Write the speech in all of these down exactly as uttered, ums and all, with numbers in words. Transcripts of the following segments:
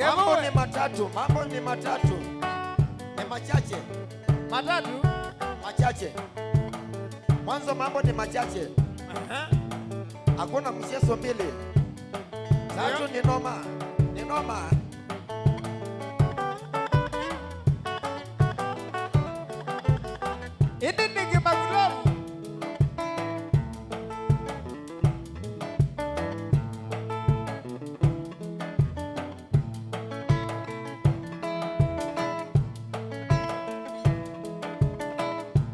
Mambo ni matatu, mambo ni matatu. Ni machache. Matatu? Machache. Mwanzo, mambo ni machache. Aha. Hakuna mchezo mbili. Tatu ni noma. Ni noma. Ĩndĩ nĩkĩ mavulovu?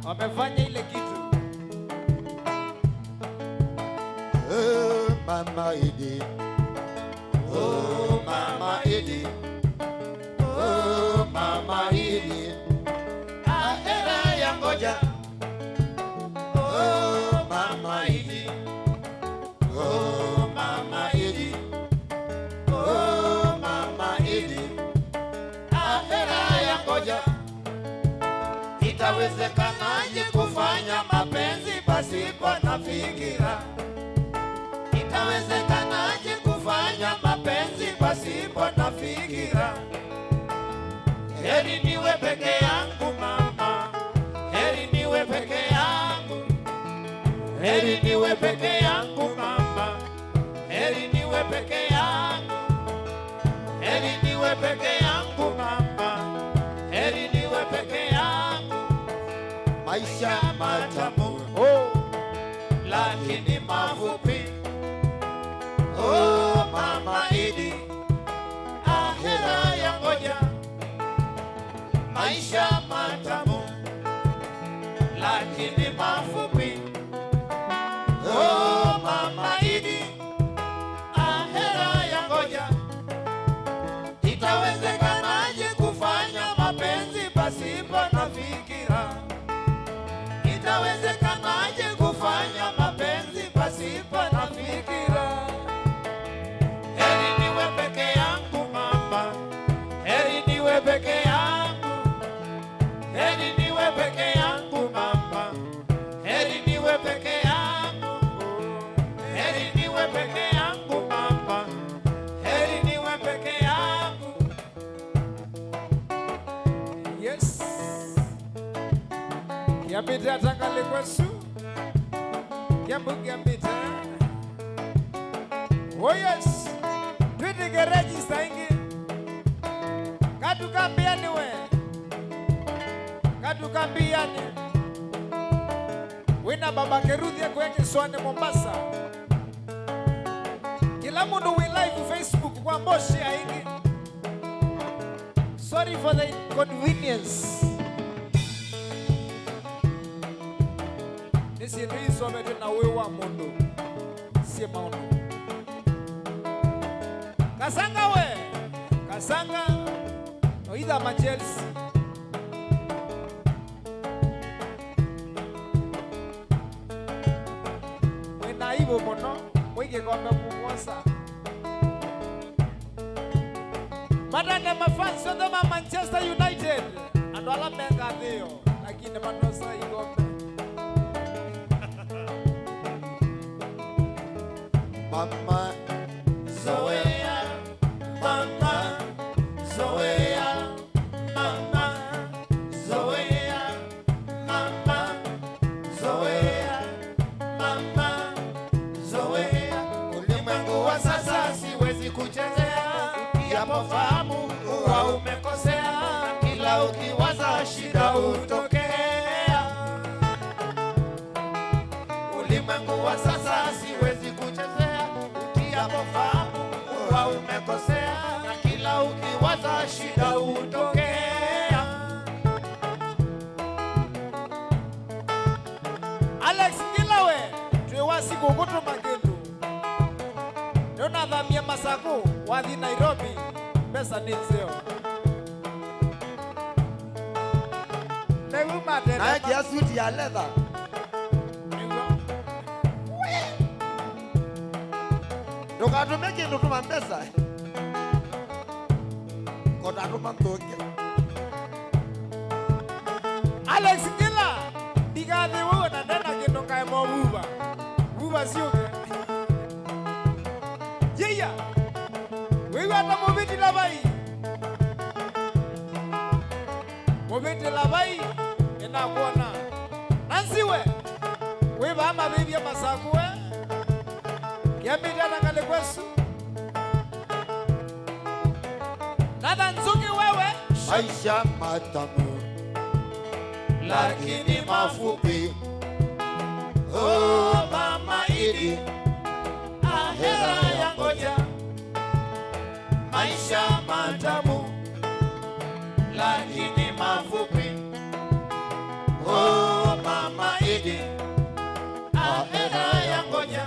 Wamefanya ile kitu. Oh, Mama Idi. Oh, Mama Idi. Oh, Mama Idi. Ahera ya ngoja. Oh, Mama Idi. Oh, Mama Idi. Oh, Mama Idi. Ahera ya ngoja. Itawezekanaje kufanya mapenzi pasipo na fikira? Itawezekanaje kufanya mapenzi pasipo na fikira? Heri niwe peke yangu mama, heri niwe peke yangu, heri niwe peke yangu mama, heri niwe peke yangu, heri niwe peke yangu mama, heri niwe peke yangu. Maisha matamu, oh, lakini mafupi. Oh, Mama Idi, ahera ya ngoja. Maisha matamu, lakini mafupi. Oh, Mama Idi, ahera ya ngoja. Itawezekanaje kufanya mapenzi pasipo na fikira? Itawezekanaje kufanya mapenzi pasipo na fikira? Heri niwe peke yangu mama, heri niwe peke yangu, heri niwe peke yangu mama, heri niwe peke yangu, heri niwe peke yangu mama, heri niwe peke yangu. Yes. Kiambite atangalikwesu. Kiambu kiambite. Oh yes. Twĩtĩke register ĩngĩ. Katukambianiwe. Katukambiani. Wĩna baba Keruthi kwĩ Kĩsũanĩ Mombasa. Kĩla mũndũ wĩ live Facebook kwa mboshea ĩngĩ. Sorry for the inconvenience. Nĩ syĩndũ isovetwe na ũĩ wa mũndũ syĩ maũndũ. Kasanga we, Kasanga, no ithama Chelsea. Mwĩna aibu mũno, mwĩ kĩkombe mũkwosa. Matane mafans onthe ma Manchester United, andũ ala me ngathĩĩo, lakini matosa ikombe. Mama Zoea, Mama Zoea, Mama Zoea, Mama Zoea, Mama Zoea. Ulimwengu wa sasa siwezi kuchezea, ukiapo fahamu huwa umekosea, kila ukiwaza shida hutokea. Ulimwengu wa sasa siwezi kuchezea, ukiapo fahamu huwa umekosea, na kila ukiwaza shida hutokea. Alex Ngila we, twĩ wa sikũkũ tũma kĩndũ. Nũnathamie Masakũ, wathi Nairobi, mbesa nĩ nzeo. Nĩw'o matenda. Naekĩa suti ya leather. Nĩw'o. Ndũkatũme kĩndũ, tũma mbesa. Kotatũma nthũke. Alex Ngila, ndikathĩwe na ndena kĩndũ ngaema vuva. Vuva syũke. Yĩya. Wĩw'a ta mũvĩti na vai. Mũvĩtĩla vai, nĩnakwona. Nancy we, wĩ vaa mavĩvya masaku we? Kĩambĩte na ngalĩko ĩsu. Nathan Nzũkĩ wewe. Maisha matamu, lakini mafupi. Oh, Mama Idi, ahera ya ngoja. Maisha matamu, lakini mafupi. Oh, Mama Idi, ahera ya ngoja.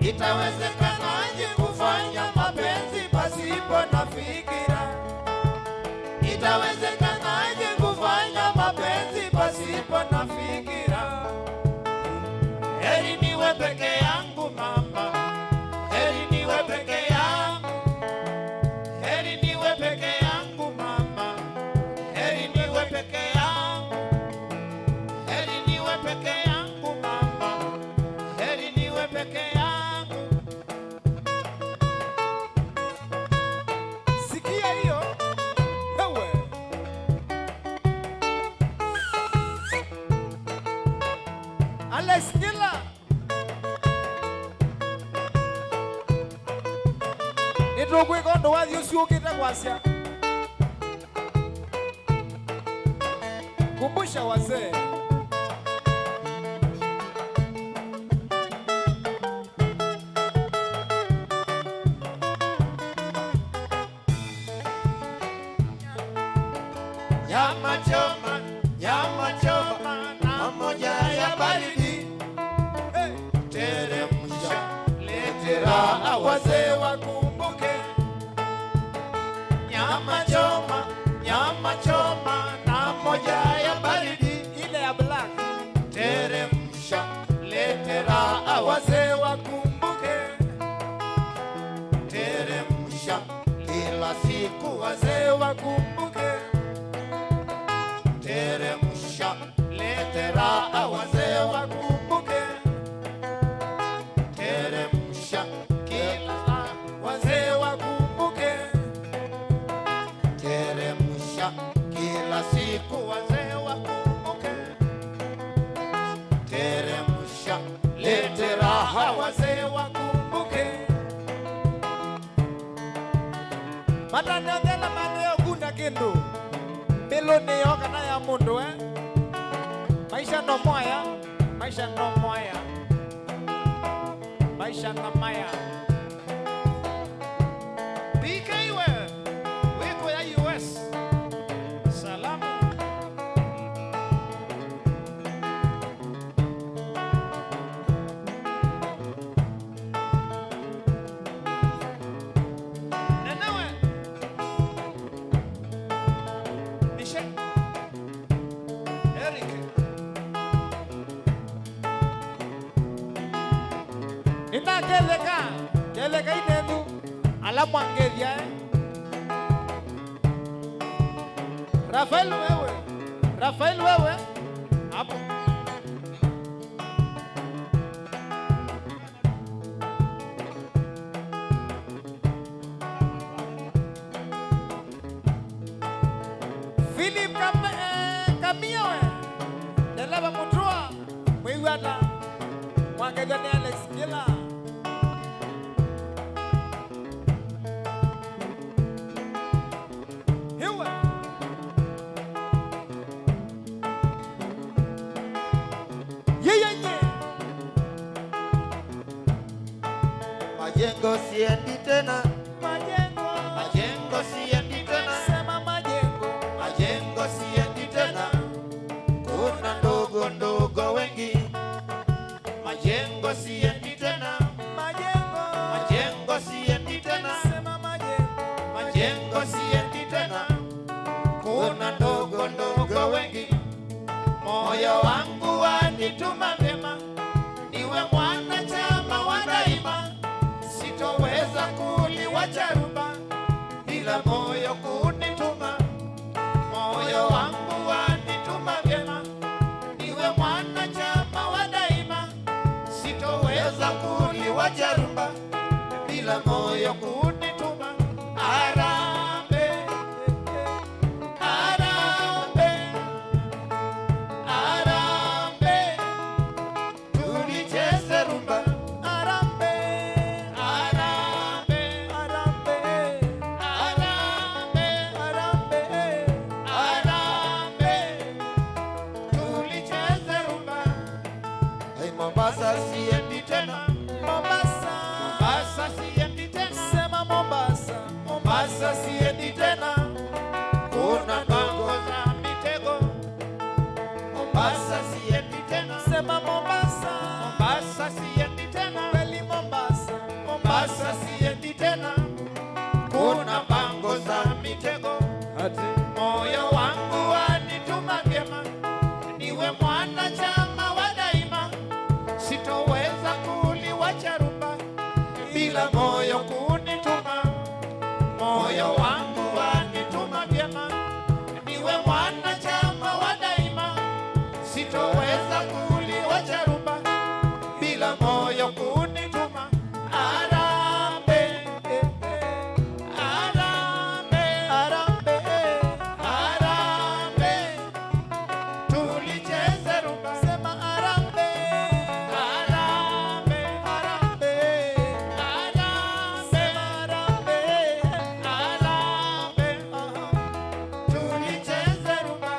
Itawezekanaje kufanya mapenzi pasipo na fikira? Itawezekanaje kufanya mapenzi pasipo na fikira? Heri niwe peke yangu mama, heri niwe peke yangu, heri niwe peke yangu mama, heri niwe peke yangu, heri niwe peke yangu mama, heri niwe peke yangu. Sikia hiyo. Ewe. Alex Kila. Nĩtũkwĩka ũndũ wathi ũsu ũkĩte kwasya. Kumbusha wazee. Nyama choma, nyama choma, na moja ya baridi. Hey! Teremsha, letera wazee wakumbuke. Nyama choma, nyama choma, na moja ya baridi. Ile ya black. Teremsha, letera wazee wakumbuke. Teremsha, kila siku wazee wakumbuke. Teremsha, letera wazee wakumbuke. Teremsha, kila wazee wakumbuke. Teremsha, kila siku wazee wakumbuke. Teremsha, letera wazee wakumbuke. Matanĩonthela mano ya ũkunda kĩndũ mbĩlũnĩ yo kana ya mũndũ, eh? Maisha no mwaya, maisha no mwaya, maisha no maya. B K we, wĩ kũya U S. Salama. Nenewe. Mishe. Eric. Nĩnaketheka, ketheka inendu, ala mwangethya, eh? Rafael wewe, Rafael wewe, hapo. Philip Kam-, eh, Kamia we, ndeleva mũtũa, mwĩw'ata, mwangethya nĩ Alex Kila. Hiwe. Ye, ye, ye. Majengo siendi tena. Majengo. Majengo siendi tena. Sema majengo. Majengo siendi tena. Kuna ndogo ndogo wengi. Majengo siendi tena. Majengo. Majengo siendi tena. Sema majengo. Majengo siendi tena. Kuna ndogo ndogo wengi. Moyo wangu wanituma vyema, niwe mwanachama wa daima. Sitoweza kuliwacha rumba bila moyo kunituma. Moyo wangu wanituma vyema, niwe mwanachama wa daima. Sitoweza kuliwacha rumba bila moyo kunituma. Harambee, harambee. Mombasa siendi tena, kuna mpango za mitego. Mombasa siendi tena. Sema Mombasa. Mombasa siendi tena. Kweli Mombasa. Mombasa siendi tena. Kuna mpango za mitego. Ati. Moyo wangu wanituma vyema. Niwe mwanachama wa daima. Sitoweza kuliwacha rumba bila moyo kunituma. Moyo wangu wanituma vyema, niwe mwanachama wa daima. Sitoweza kuliwacha rumba bila moyo kunituma. Harambee, harambee, harambee, harambee. Tulicheze rumba. Sema harambee. Harambee. Harambee. Harambee. Sema harambee. Harambee. Aha. Tulicheze rumba.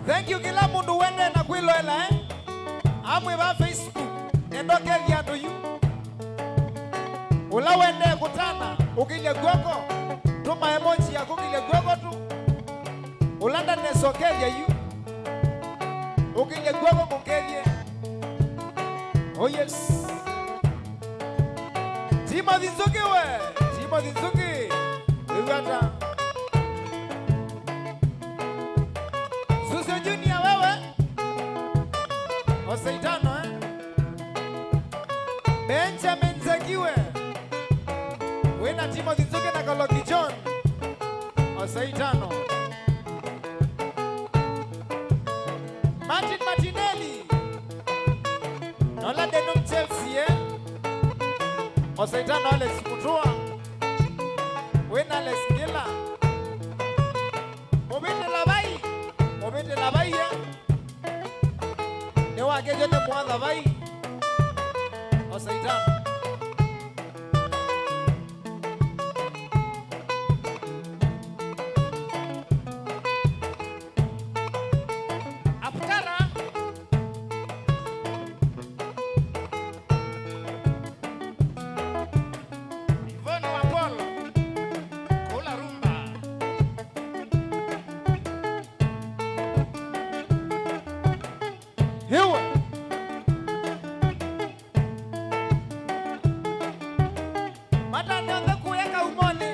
Thank you, kĩla mũndũ wendee na kwĩloela, eh? Amwe va Facebook, nendokethya andũ yu. Ũla wendee kũtana, ũkĩlye kw'oko, tũma emoji ya kũkĩlya kw'oko tu. Ũla ndanesokethya yu, ũkĩlye kw'oko ngũkethye. Oh yes. Timothy Nzuki we, Timothy Nzuki. Wĩw'a ata? Susu Junior wewe. Ose itano, eh? Benjamin Nzekiwe. Wĩna Timothy Nzuki na Kaloki John. Ose itano. Martin Martinelli. Nola Denum Chelsea, eh? Ose itano Alex Mutua. Wĩna Alex Ngila. Mũvĩtĩla vai. Mũvĩtĩla vai, eh? Nĩwakethw'e nĩ mwatha vai. Ose itano. Aputara. Ivona wa Paul. Kula rumba. Hiwe. Matane onthe kũya kaumonĩ,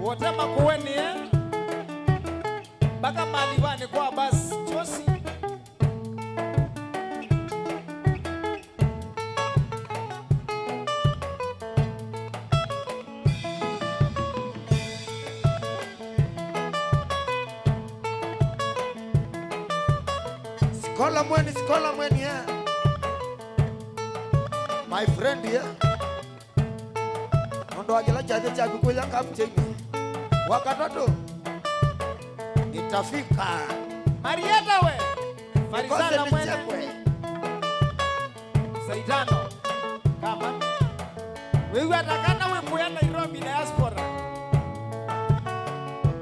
wote makũenĩe, mpaka malivanĩ kwa basi Josi. Sikola mweni, sikola mweni, eh. My friend, eh. Nũndũ wa kĩla kyathĩ kyaku kũya kapteni. Wa katatũ, nitafika. Marieta we. Farizana mwene. Saitano. Kama. Wĩw'a ata kana wĩ kũya Nairobi diaspora.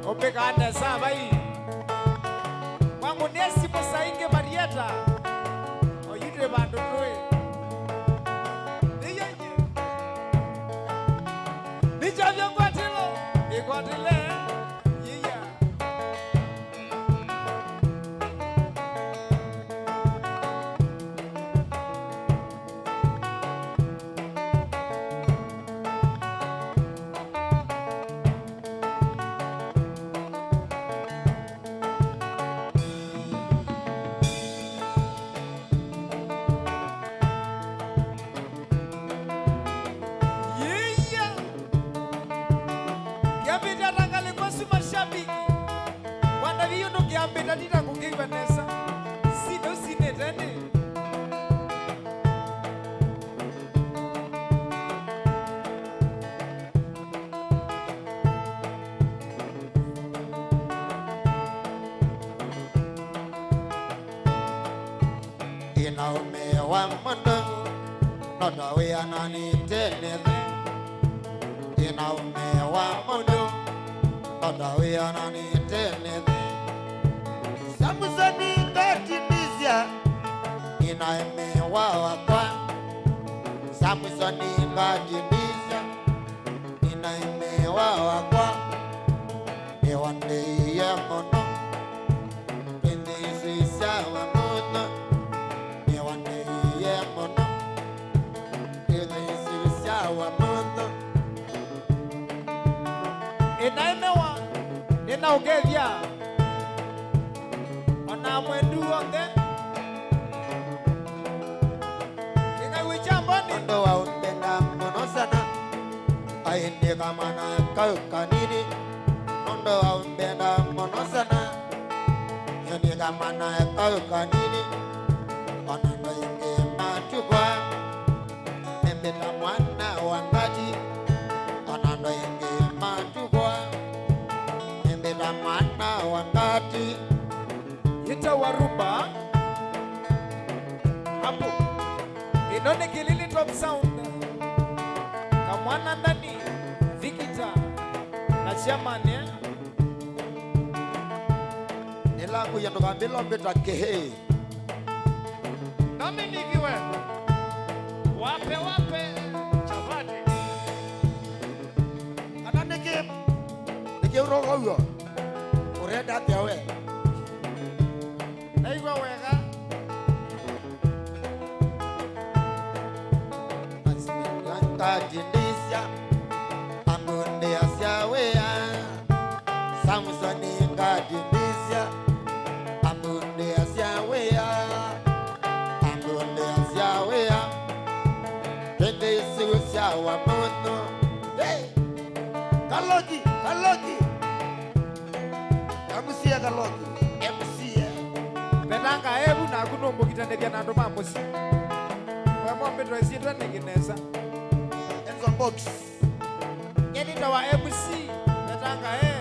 Ũmbĩkaa nesa vai. Kwangu nĩ simũ saa ingĩ Marieta. Oyu twĩ vandũ tũĩ. Nĩyeye. Nĩkyavya ngwatĩlo. Ĩkwatĩle. Yĩya. Yĩya. Kĩambĩte ata ngalĩko asu mashabiki. Wanda viyu ndũkĩambĩta ndita kũkĩw'a nesa. Sino sinĩte nĩ. Ĩna ũmĩĩ wa mũndũ, no ta wĩananĩte nĩ thĩ. Ĩna ũmĩĩ wa mũndũ, no ta wĩananĩte nĩ thĩ. Samsoni ngatindĩsya, ĩna ũmĩĩ wa wakwa. Samsoni ngatindĩsya. Nĩwa wakwa, nĩwanĩie mũno, ĩndĩ sisya wa mũno, nĩwanĩie mũno, ĩndĩ sisya wa mũno. Ĩnaemewa, nĩnaũkethya, o na mwendu w'onthe. Nĩnaĩw'ĩkya mboni. Nũndũ wa ũmbenda mũno sana, aĩ nĩ kamwana kau kanini. Nũndũ wa ũmbenda mũno sana, aĩ nĩ kamwana kau kanini. O na andũ aingĩ matw'ĩkwa nĩmbĩta mwana wa ngati. O na andũ aingĩ matw'ĩkwa nĩmbĩta mwana wa ngati. Yĩtawa Rumba. Hapo. Ĩno nĩ Kĩlili Top Sound. Kamwana Ndani, Vikita, na Chairman, eh? Nĩlakuya ndũkambĩla ũmbĩta kĩhĩ. Naminiki we. Wape, wape, chapati. Kana nĩkĩ, nĩkĩ ũroka ũw'o? Ũrenda atĩa we? Naigua wega. Ngatindĩsya, ambundĩasya wĩa. Samsoni ngatindĩsya, ambundĩasya wĩa. Ambundĩasya wĩa. Kĩndĩ ĩsu sya wa mũno. Hey! Kaloki, Kaloki. Kamusie Kaloki. M C A. Vetanga evu naku nũmbũkitanĩthya na andũ ma mũsyĩ. We mombĩtwe syĩtwa nĩkĩ nesa? Enzo Box. Nyie nĩtawa M C. Vetanga e.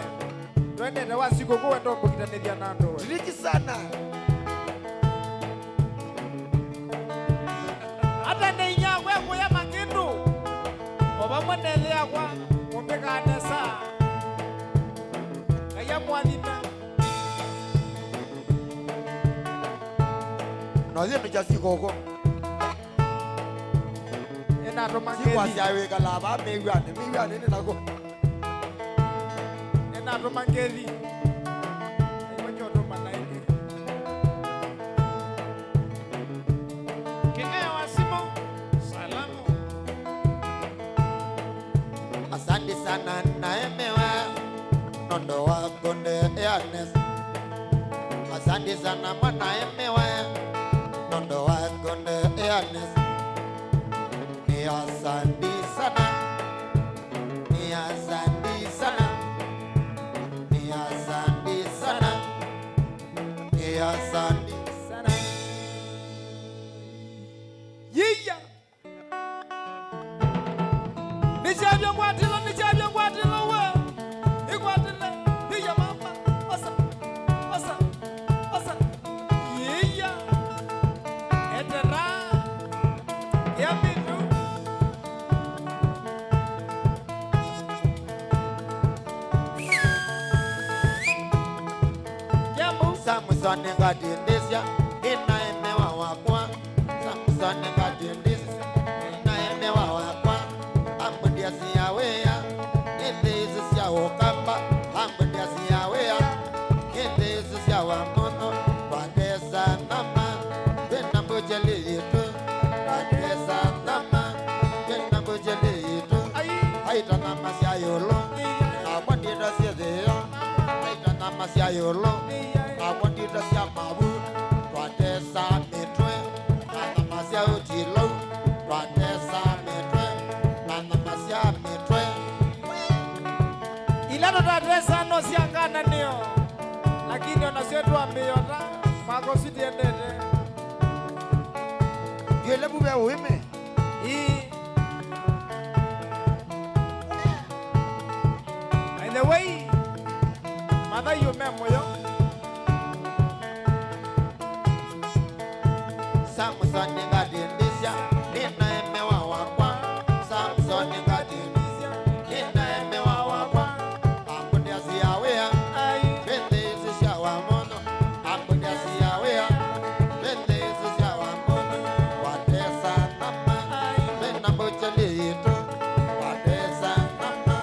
Twendete wa sikũkũ wenda ũmbũkitanĩthya na andũ we. Tiriki sana. Ata nĩ inyakwa ekũya makĩndũ, o vamwe na ĩthe yakwa, mũmbĩkaa nesa. Ngai amũathime. Na ũyĩ nĩ kya sikũkũ. Ĩnatũma ngĩthi. Sikwasya wĩkalaa vaa mĩw'anĩ, mĩw'anĩ nĩ nakũ? Ĩnatũma ngĩthi. Nĩkyo kyotũma na ĩngĩ. Kĩneo wa simũ, salamu. Asante sana naemewa, nũndũ wa kũndeea nesa. Asante sana mwanaemewa, nũndũ wa kũndeea nesa. Ni asante sana. Ni asante sana. Ni asante sana. Ni asante sana. Yiya. Nĩkyavya ngwatĩlo, nĩkyavya ngwatĩlo we. Ĩkwatĩle, ĩya mama. Osa, osa, osa. Ĩya. Etera. Ĩa mĩtũ. Kĩambu. Samsoni ngatindĩsya, nĩnaemewa wakwa. Samsoni ngatindĩsya, nĩnaemewa wakwa. Ambundĩasya wĩa, nĩ nthĩ isu sya Ũkamba. Ambundĩasya wĩa, nĩ nthĩ isu sya Wamũnũ. Twatesa nyama, twĩna mbucheli yitũ. Twatesa nyama, twĩna mbucheli yitũ. Ai. Aita nyama sya ĩũlũ, nakwa ndita syĩthĩa. Aita nyama sya ĩũlũ, nakwa ndita sya mavu. Twatesa mĩtwe, na nyama sya ũtilou. Twatesa mĩtwe, na nyama sya mĩtwe. Ila tũtatesa no sya ngananĩo, lakini onasyo twambĩĩo ta makosi tiendete. Yelevu ve ũĩme. Ii. By the way, mathaiũ me mũyo. Samsoni ngatindĩsya, nĩnaemewa wakwa. Samsoni ngatindĩsya, nĩnaemewa wakwa. Ambundĩasya wĩa, ai, nĩ nthĩ isu sya Wamũnũ. Ambundĩasya wĩa, nĩ nthĩ isu sya Wamũnũ. Twatesa nyama, twĩna mbucheli yitũ. Twatesa nyama,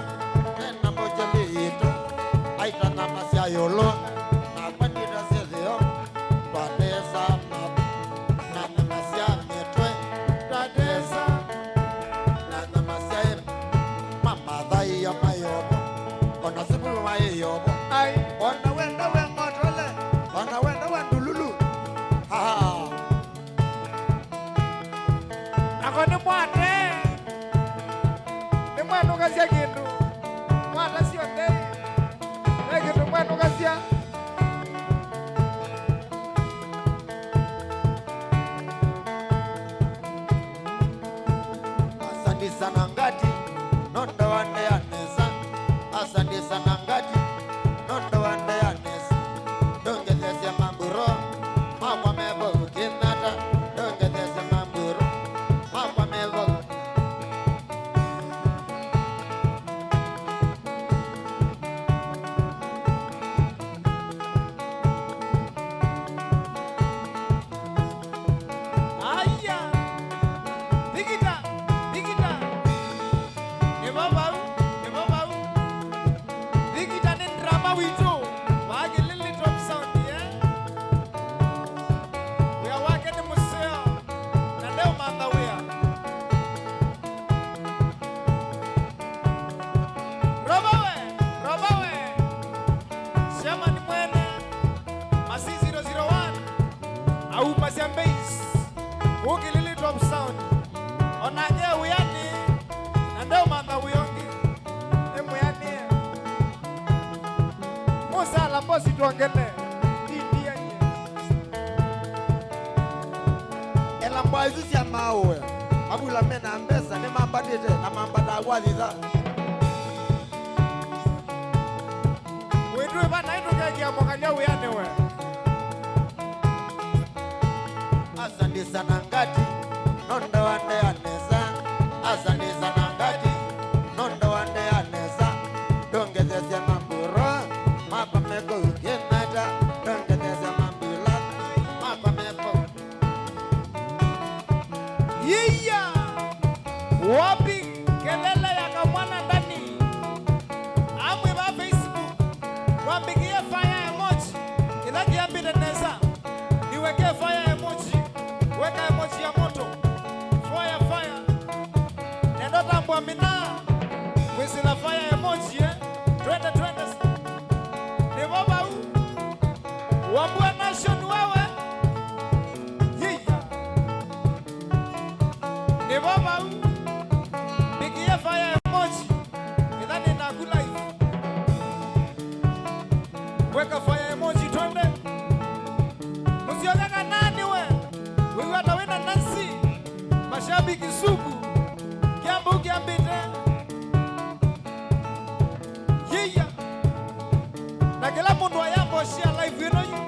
Mwenũkasya kĩndũ. Mwata syonthe. Ve kĩndũ mwenũkasya. Asante sana Ngati, nũndũ waendeea nesa. Asante sana Ngati, nũndũ waendeea nesa. Ndũngethesya mamburo makwa me vau Kenyatta, ndũngethesya mamburo makwa me vau. Aya! Thikita! Thikita! Nĩ vo vau! Nĩ vo vau! Thikita nĩ drama witũ wa Kĩlĩlĩ Top Sound, eh? Wĩa wake nĩ mũseo na ndeũmantha wĩa. Roba we, roba we. Chairman mwene, Masi zero zero one, aumasya bass, kũũ Kĩlĩlĩ Top Sound. Onake wĩanĩ, na ndeũmantha wĩa ũngĩ. Nĩ mwĩanĩe. Mũsala mbosi twongele, tindianie. Ela mbwa isu sya maũe, mavula mena mbesa nĩmambatĩte na mambataa kwa thitha. Wĩtwĩva naĩ tũkekĩa mũkalya wĩanĩwe. Asante sana Ngati, nũndũ waendeea nesa. Asante sana Ngati, nũndũ waendeea nesa. Ndũngethesya mamburo makwa me kũu Kenyatta. Ndũngethesya mamburo makwa me kũu. Yiya! Wapi kelele ya kamwana ndani? Amwe va Facebook, wambĩkĩe fire emoji. Ĩla kĩambĩte nesa, niwekee fire emoji. Weka emoji ya moto. Fire, fire. Nenda ũtambwa mina. Kwĩsĩla fire emoji, eh? Twende, twende. Nĩ vo vau. Wambua Nation wewe. Yiya. Nĩ vo vau. Mbikie fire emoji. Ĩtha nĩ naku live. Weka fire emoji twende. Mũsyoke kana nĩwe. Wĩw'a ta wĩna Nancy. Mashabiki sugu. Kĩambĩu kĩambĩte. Yiya. Na kĩla mũndũ ayamba share live ĩno yu.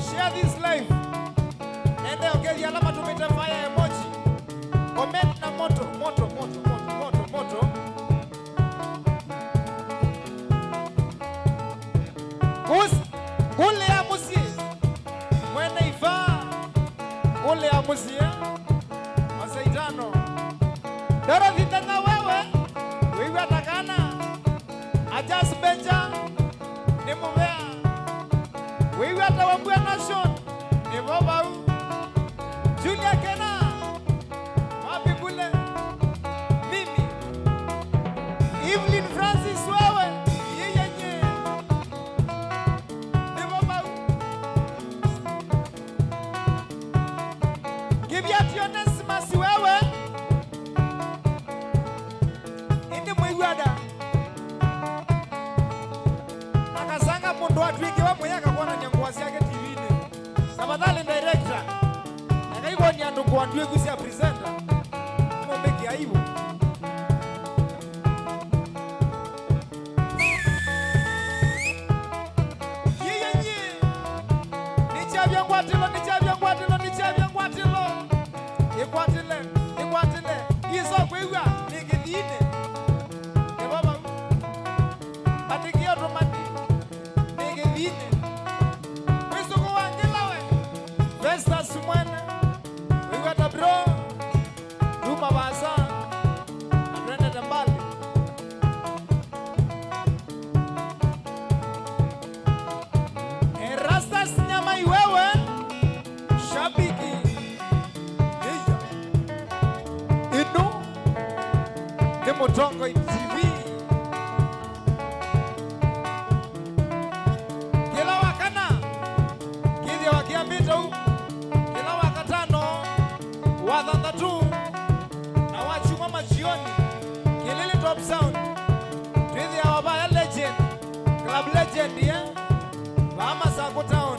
Share this live. Nende okethia ala matũmĩte fire emoji. Comment na moto, moto, moto, moto, moto, moto. Kus-, kũlĩa mũsyĩ. Mwene iva. Kũlĩa mũsyĩ. Masaitano. Dorothy Ndeng'a wewe. Wĩw'a ta kana. Ajas Benja, nĩ mũvea. Wĩw'a ta wambua Nation, nĩ vo vau. Julia Kena, wapi kule? Mimi. Evelyn Francis, wewe, yeye nye. Nĩ vo vau. Kĩvya Tionesimas, wewe. Ĩndĩ mwĩw'ada. Akasanga mũndũ atw'ĩkĩwe mũya akakwonany'a ngũa syake T V-inĩ. Tafadhali director, ekai kwony'a andũ ngũa ndw'ĩku sya presenter. Mũmbĩkĩa aibu. Yĩyĩ nyie. Nĩkyavya ngwatĩlo, nĩkyavya ngwatĩlo, nĩkyavya ngwatĩlo. Ĩkwatĩle, ĩkwatĩle. Iso kwĩw'a nĩ kĩthiinĩ. Nĩ vau. Atĩkĩa ũtũmani nĩ kĩthiinĩ. Mwĩsũkũ wa ngĩla we. Festus mwene. Wĩw'a ta bro. Tuma vaasa. Na twendete mbali. Erastus Nyamai wewe, shabiki. Iya. Ĩno nĩ Mũtongoi T V. Kĩla wa kana, kĩthĩawa kĩambĩte ũu. Kĩla wa katano, wa thanthatũ, na wa kyumwa majioni. Kĩlĩlĩ Top Sound. Twĩthĩawa vaya legend. Club legend, yeah? Vaa Masakũ town.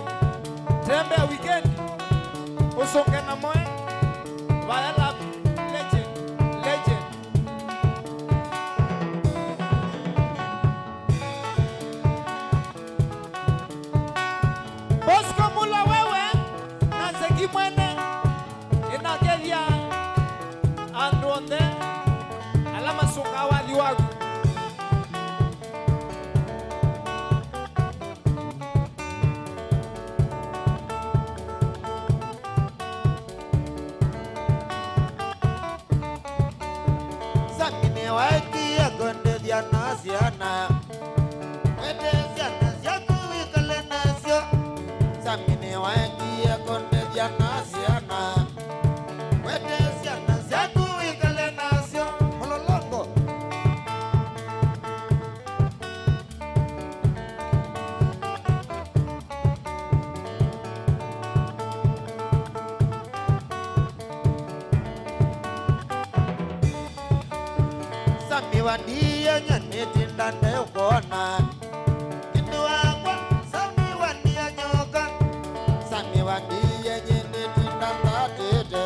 Tembea weekend. Ũsũnge na moe. Vaya lab legend. Legend. Bosco Mula wewe, na Nzeki mwene, nĩnakethya andũ onthe ala masũngaa wathi waku. Sami nĩwaekie kũndĩthya na syana. Wete syana syaku wĩkale nasyo. Sami nĩwaekie kũndĩthya na syana. Wete syana syaku wĩkale nasyo. Mũlolongo. Sami wandiie nye nĩtinda ndeũkwona. Kindu wakwa, Sami wandia nyoka. Sami wandiie nye nĩtinda ndatĩte.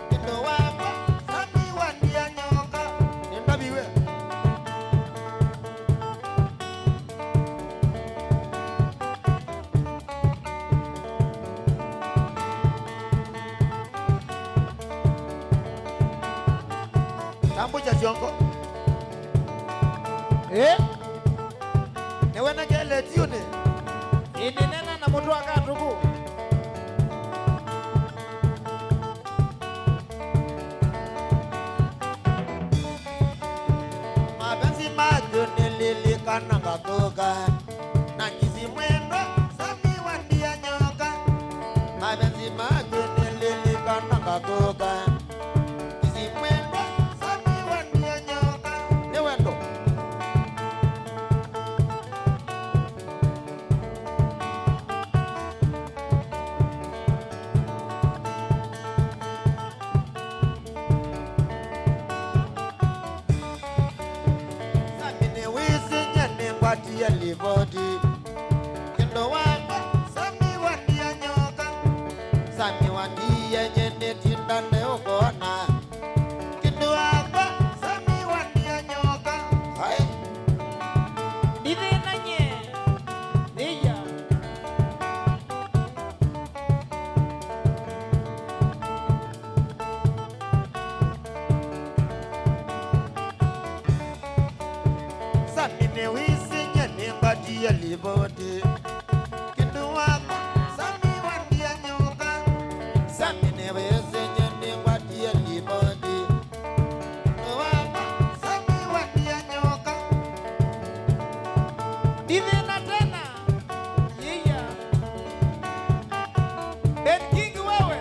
Kindu wakwa, Sami wandia nyoka. Nĩndaviwe. Tambũkya syongo. Eh? Nĩwene keletiunĩ. Ĩndĩ nena na mũtwe wa katũkũ. Mapenzi maku nĩlilikana ngatũka. Na ngisi mwendwa, Sami wandia nyoka. Mapenzi maku nĩlilikana ngatũka. Ngisi mwendwa, Sami wandia nyoka. Nĩ wendo. Sami nĩwĩsĩ nye nĩngwatie livoti. Kindu wakwa, Sami wandia nyoka. Sami wandiie nye nĩtinda ndeũkwona. Kindu wakwa, Sami wandia nyoka. Hai. Ndithĩna nye. Nĩya. Sami nĩwĩsĩ nye nĩngwatie livoti. Kindu wakwa, Sami wandia nyoka. Sami nĩwĩsĩ nye nĩngwatie livoti. Kindu wakwa, Sami wandia nyoka. Ndithĩna tena. Yeiya. Ben King wewe.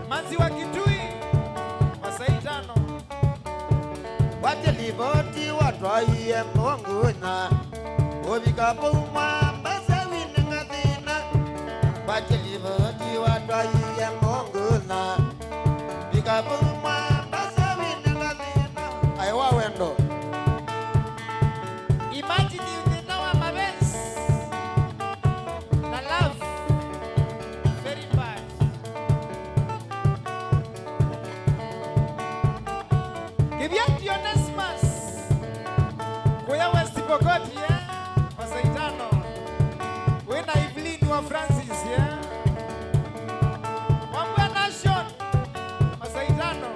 Manzi wa Kitui. Masaa itano. Watie livoti watwaie mũngũnya. Ũvika vau mwamba sewini ngathĩna. Watie livoti watwaie mũngũnya. Vika vau mwamba sewini ngathĩna. Aĩ wa wendo. Imagine thĩna wa mapenzi na love. Very bad. Kĩvyangi Onesmus, kũya West Pokot, yeah? Masaa itano. Wĩna Evelyn wa Francis, yeah? Wambua Nation, masaa itano.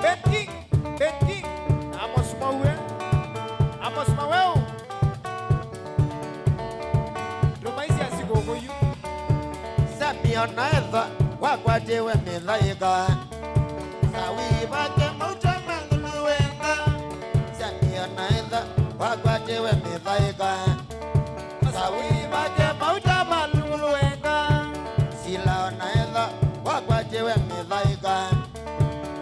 Ben King. Ben King, Amos Maue, Amos Maweu. Ndũmaisya sikũkũ yu. Sami ona ethwa wakwatiwe mĩthaĩka. Sawi vake mauta ma nguluwenga. Sami ona ethwa wakwatiwe mĩthaĩka. Sawi vake mauta ma nguluwenga. Sila ona ethwa wakwatiwe mĩthaĩka.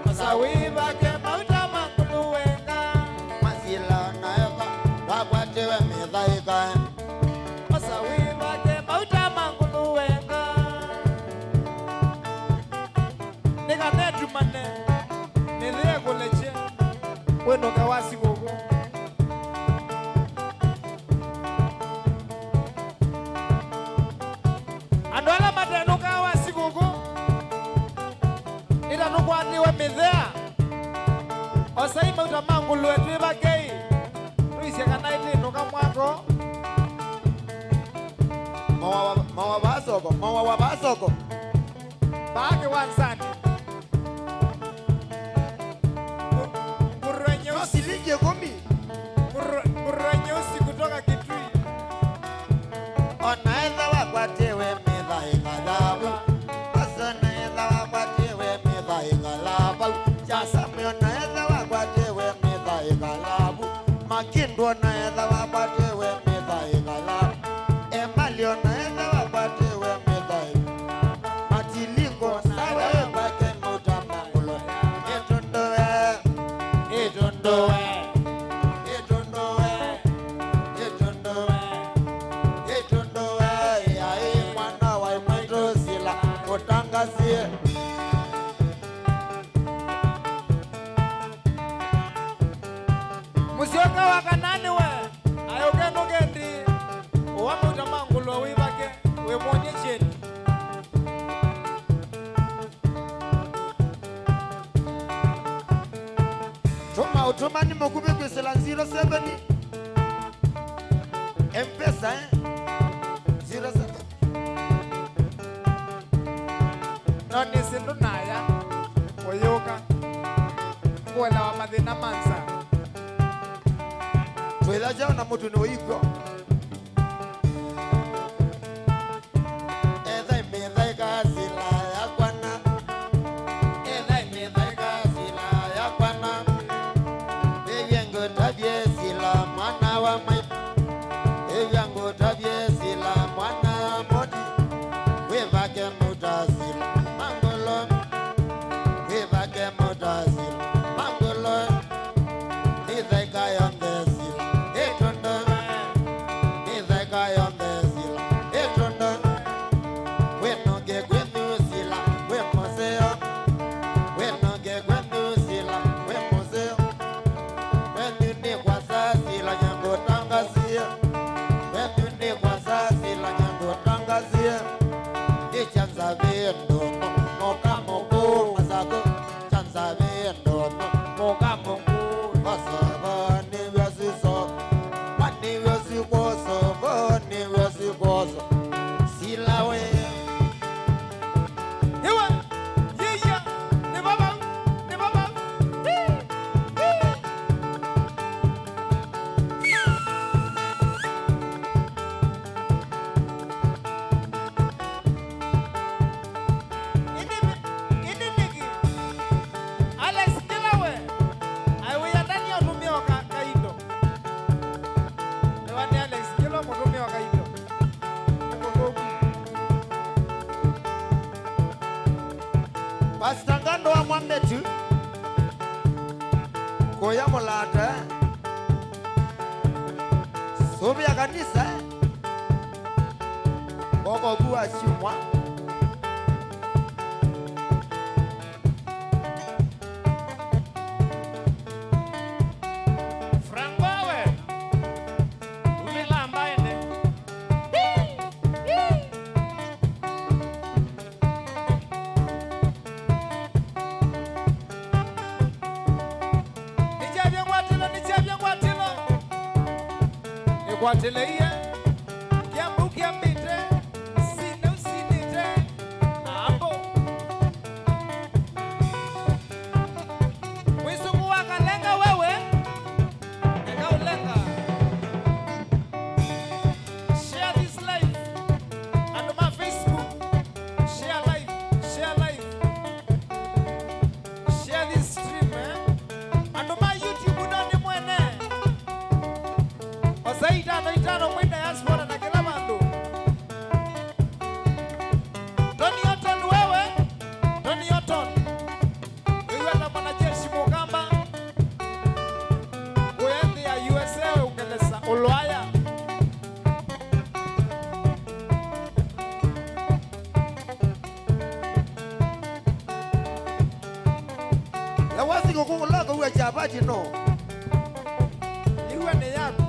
Osa wĩvake mauta ma nguluwenga. Masila na Eva wakwatiwe mĩthaĩka. Osa wĩvake mauta ma nguluwenga. Nĩkanetumane. Nũka wa sikũkũ. Andũ ala matenũkaa wa sikũkũ, nĩta nũkwatĩwe mĩthea. Osai mauta ma ngũlũe twĩvakei, tũisye kana ĩtĩnũka mwako. Mawa wa, mawa wa soko, mawa wa soko. Vaa kĩwanzanĩ. Ngũ-, ngũrwe nyeusi. No silingi ĩkũmi. Ngũrwe, ngũrwe nyeusi kutoka Kitui. Ona etha wakwatĩwe mĩthaĩ kalavu. Basi ona etha wakwatĩwe mĩthaĩ kalavu. Jasamwe ona etha wakwatĩwe mĩthaĩ kalavu. Makindũ ona etha wakwatĩwe mĩthaĩ kalavu. Emali ona etha wakwatĩwe mĩthaĩ. Matilingo sawe vake mauta ma ngũlũe. Ĩtũndũe, ĩtũndũe, ĩtũndũe, ĩtũndũe, ĩtũndũe, yaĩ mwana wa mwaitũ sila ũtangasie. Mũsyoka wa Kanani we, ayũke nũkendi, ũwa mauta ma ngũlũe wĩvake, wĩmwony'e kyeni. Tũma ũtũmani mũkuvĩ kwĩsĩla zero seven. M-Pesa, eh? Zero seven. No nĩsĩ ndũnaya ũyũka. Kũelewa mathĩna ma nza. Twĩtha kyaũ na mũtu nĩ ũikw'o. Etha ĩmĩthaĩka sila yakwa na. Etha ĩmĩthaĩka sila yakwa na. Ĩvya ngũtavye sila mwana wa mai. Ĩvya ngũtavye sila mwana wa moti. Wĩvake mauta sila ma ngũlũe. Wĩvake mauta sila ma ngũlũe. Mĩthaĩka yonthe sila ĩtũndũe. Mĩthaĩka yonthe sila ĩtũndũe. Wĩnũke kwenyu sila wĩ mũseo. Wĩnũke kwenyu sila wĩ mũseo. Kwenyu nĩ kwasa sila nyangũtangasie. Kwenyu nĩ kwasa sila nyangũtangasie. Nĩ kyanza vĩndũ mũka mũkũũ masakũ. Kyanza vĩndũ mũka mũkũũ. Kwa soko nĩw'o siso. Kwa nĩw'o sikwoso. Kwa nĩw'o sikwoso. Sila we. Iwe, yĩya, nĩ vavau, nĩ vavau. Hii, hii. Ĩndĩ, ĩndĩ nĩkĩ? Alex Kĩla we, aĩ wĩya ndani ya ũtũmĩa o ka-, kaindo. Ewa nĩ Alex Kĩla mũtũmĩa o kaindo. Nĩ kũthũku. Pastor Ngando wa Mwambetu, kũya mũlata. Sũvĩa kanisa. Koko ku wa syumwa. Frank Power. Umĩla mbaĩnĩ. Nĩkyavya ngwatĩlo, nĩkyavya ngwatĩlo. Nĩkwatĩlĩie. Kĩambu kĩambĩte. Sine ũsinĩte. Ambo. Mwĩsũkũ wa Kalenga wewe. Eka ũlenga. Share this live. Andũ ma Facebook. Share live. Share live. Share this stream, eh? Andũ ma YouTube no nĩ mwene. Osai itano itano mwĩ diaspora na kĩla vandũ. Tony Orton wewe. Tony Orton. Wĩw'a ta mwanajeshi mũkamba. Ũya nthĩ ya U S A, Ũngelesa, Ũlaya. Ewa sikũkũ ũla kũua chapati no. Nĩ yaku.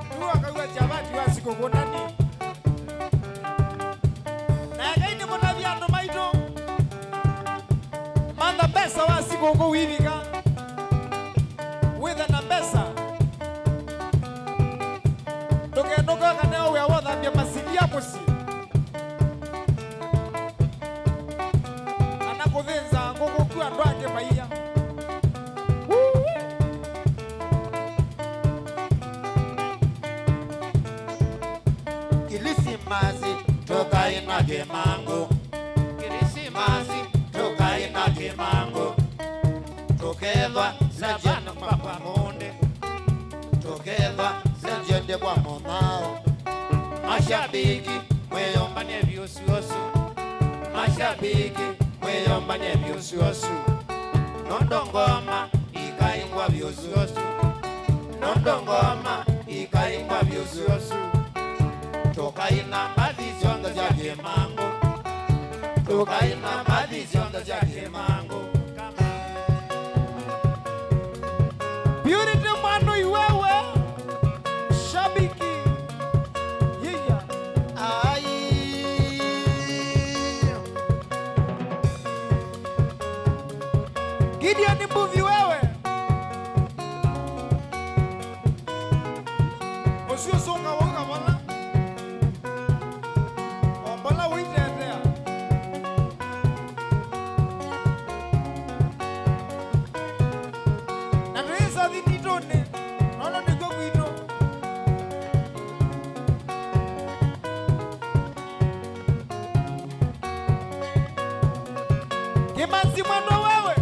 Nĩwe ũkaw'a kyavati wa sikũkũ nani? Na ekai nĩmũtavye andũ maitũ, mantha mbesa wa sikũkũ wĩvika. Wĩthe na mbesa. Ndũkenũke kana wĩa wa ũthambya masilia mũsyĩ. Kana kũthĩnza ngũkũ kwĩ andũ angĩ maiya. Woo! Kilisimasi tũkaĩ na kĩmangũ. Kilisimasi tũkaĩ na kĩmangũ. Tũkethwa Savana kwa mũndĩ. Tũkethwa Senjende kwa mũthao. Mashabiki, mwĩyũmbany'e vyũ syũsũ. Mashabiki, mwĩyũmbany'e vyũ syũsũ. Nũndũ ngoma ikaingwa vyũ syũsũ. Nũndũ ngoma ikaingwa vyũ syũsũ. Tũkaina mbathi syonthe sya kĩmangũ. Tũkaina mbathi syonthe sya kĩmangũ. Purity Mwandu iwewe, shabiki. Yiya. Ai. Gideon Mbuvi wewe. Ũsu ũsũnga wau kavola. O mbola ũitetea. Na twĩsa thititũnĩ, nono nĩkw'o kwitũ. Kĩmanzi mwendwa wewe,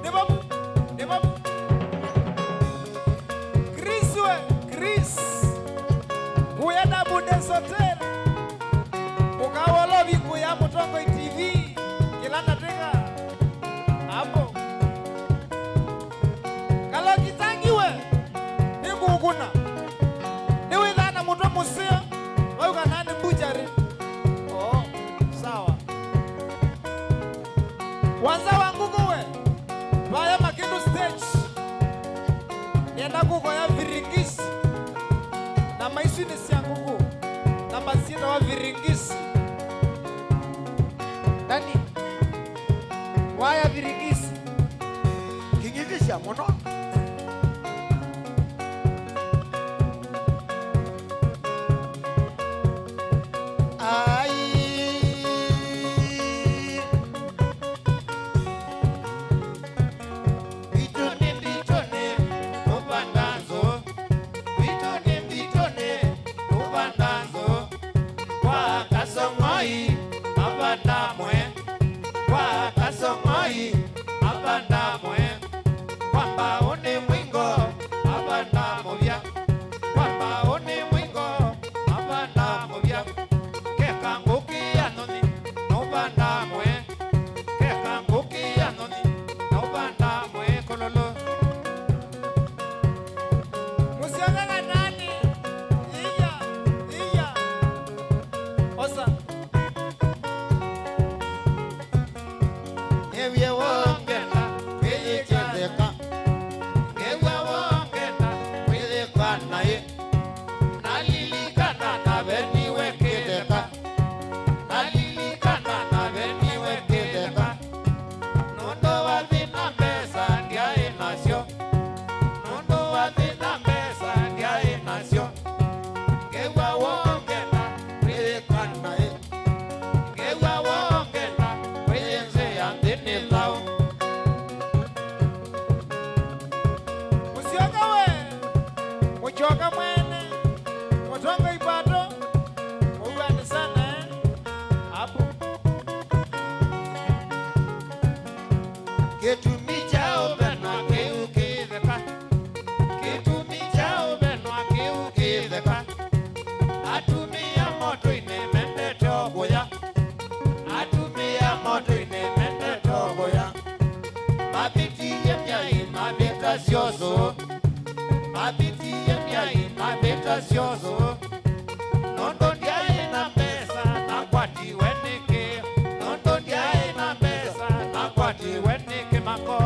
nĩ vavu, nĩ vavu. Chris we, Chris. Kuya na Bundes Hotel. Ũkawolovi kuya Mũtongoi T V, kĩla ndatĩka. Hapo. Kaloki tangi we, nĩngũkũna. Nĩwĩthaa na mũtwe mũseo, vau kana nĩ mbuchari. Oh, sawa. Wanza wa ngũkũ we, vaya Makĩndũ stage. Nĩenda kũkoya viringisi. Namba isu nĩ sya ngũkũ. Namba syĩtawa viringisi. Ndani. Waya viringisi. Kĩng'ithisya mũno. Ai. Mbitũnĩ, mbitũnĩ, tũvanda nzũ. Mbitũnĩ, mbitũnĩ, tũvanda nzũ. Kwa Kasong'oi, mavanda mwe. Kwa Kasong'oi, mavanda mwe. Kwa Mbaũnĩ Mwingo, mavanda mũvya. Kwa Mbaũnĩ Mwingo, mavanda mũvya. Keka ngũkĩ ya nthoni, nũvanda mwe. Keka ngũkĩ ya nthoni, nũvanda mwe kũlũlũ. Mũsyoka kanani, iya, iya. Osa. Ngewie wongenda kwĩyĩkĩtheka. Ngew'a wongenda kwĩyĩka naĩ. Nalilikana naveniwe kĩtheka. Nalilikana naveniwe kĩtheka. Nũndũ wa thĩna mbesa ndyaĩ nasyo. Nũndũ wa thĩna mbesa ndyaĩ nasyo. Ngew'a wongenda kwĩyĩka naĩ. Ngew'a wongenda kwĩyĩnzĩa nthĩ nĩ thaũ. Mũsyoka we, mũsyoka mwene, mũtongoi pato, mũw'ani sana, eh? Hapo. Kĩtumi kyaũ vena kĩu kĩtheka. Kĩtumi kyaũ vena kĩu kĩtheka. Atumĩa moto-inĩ mendete o kũya. Atumĩa moto-inĩ mendete o kũya. Mavĩtie myaĩ mavĩta syosũ. Mavĩtie myaĩ mavĩta syosũ. Nũndũ ndyaĩ na mbesa nakwatiwe nĩkĩ? Nũndũ ndyaĩ na mbesa nakwatiwe nĩ kĩmako.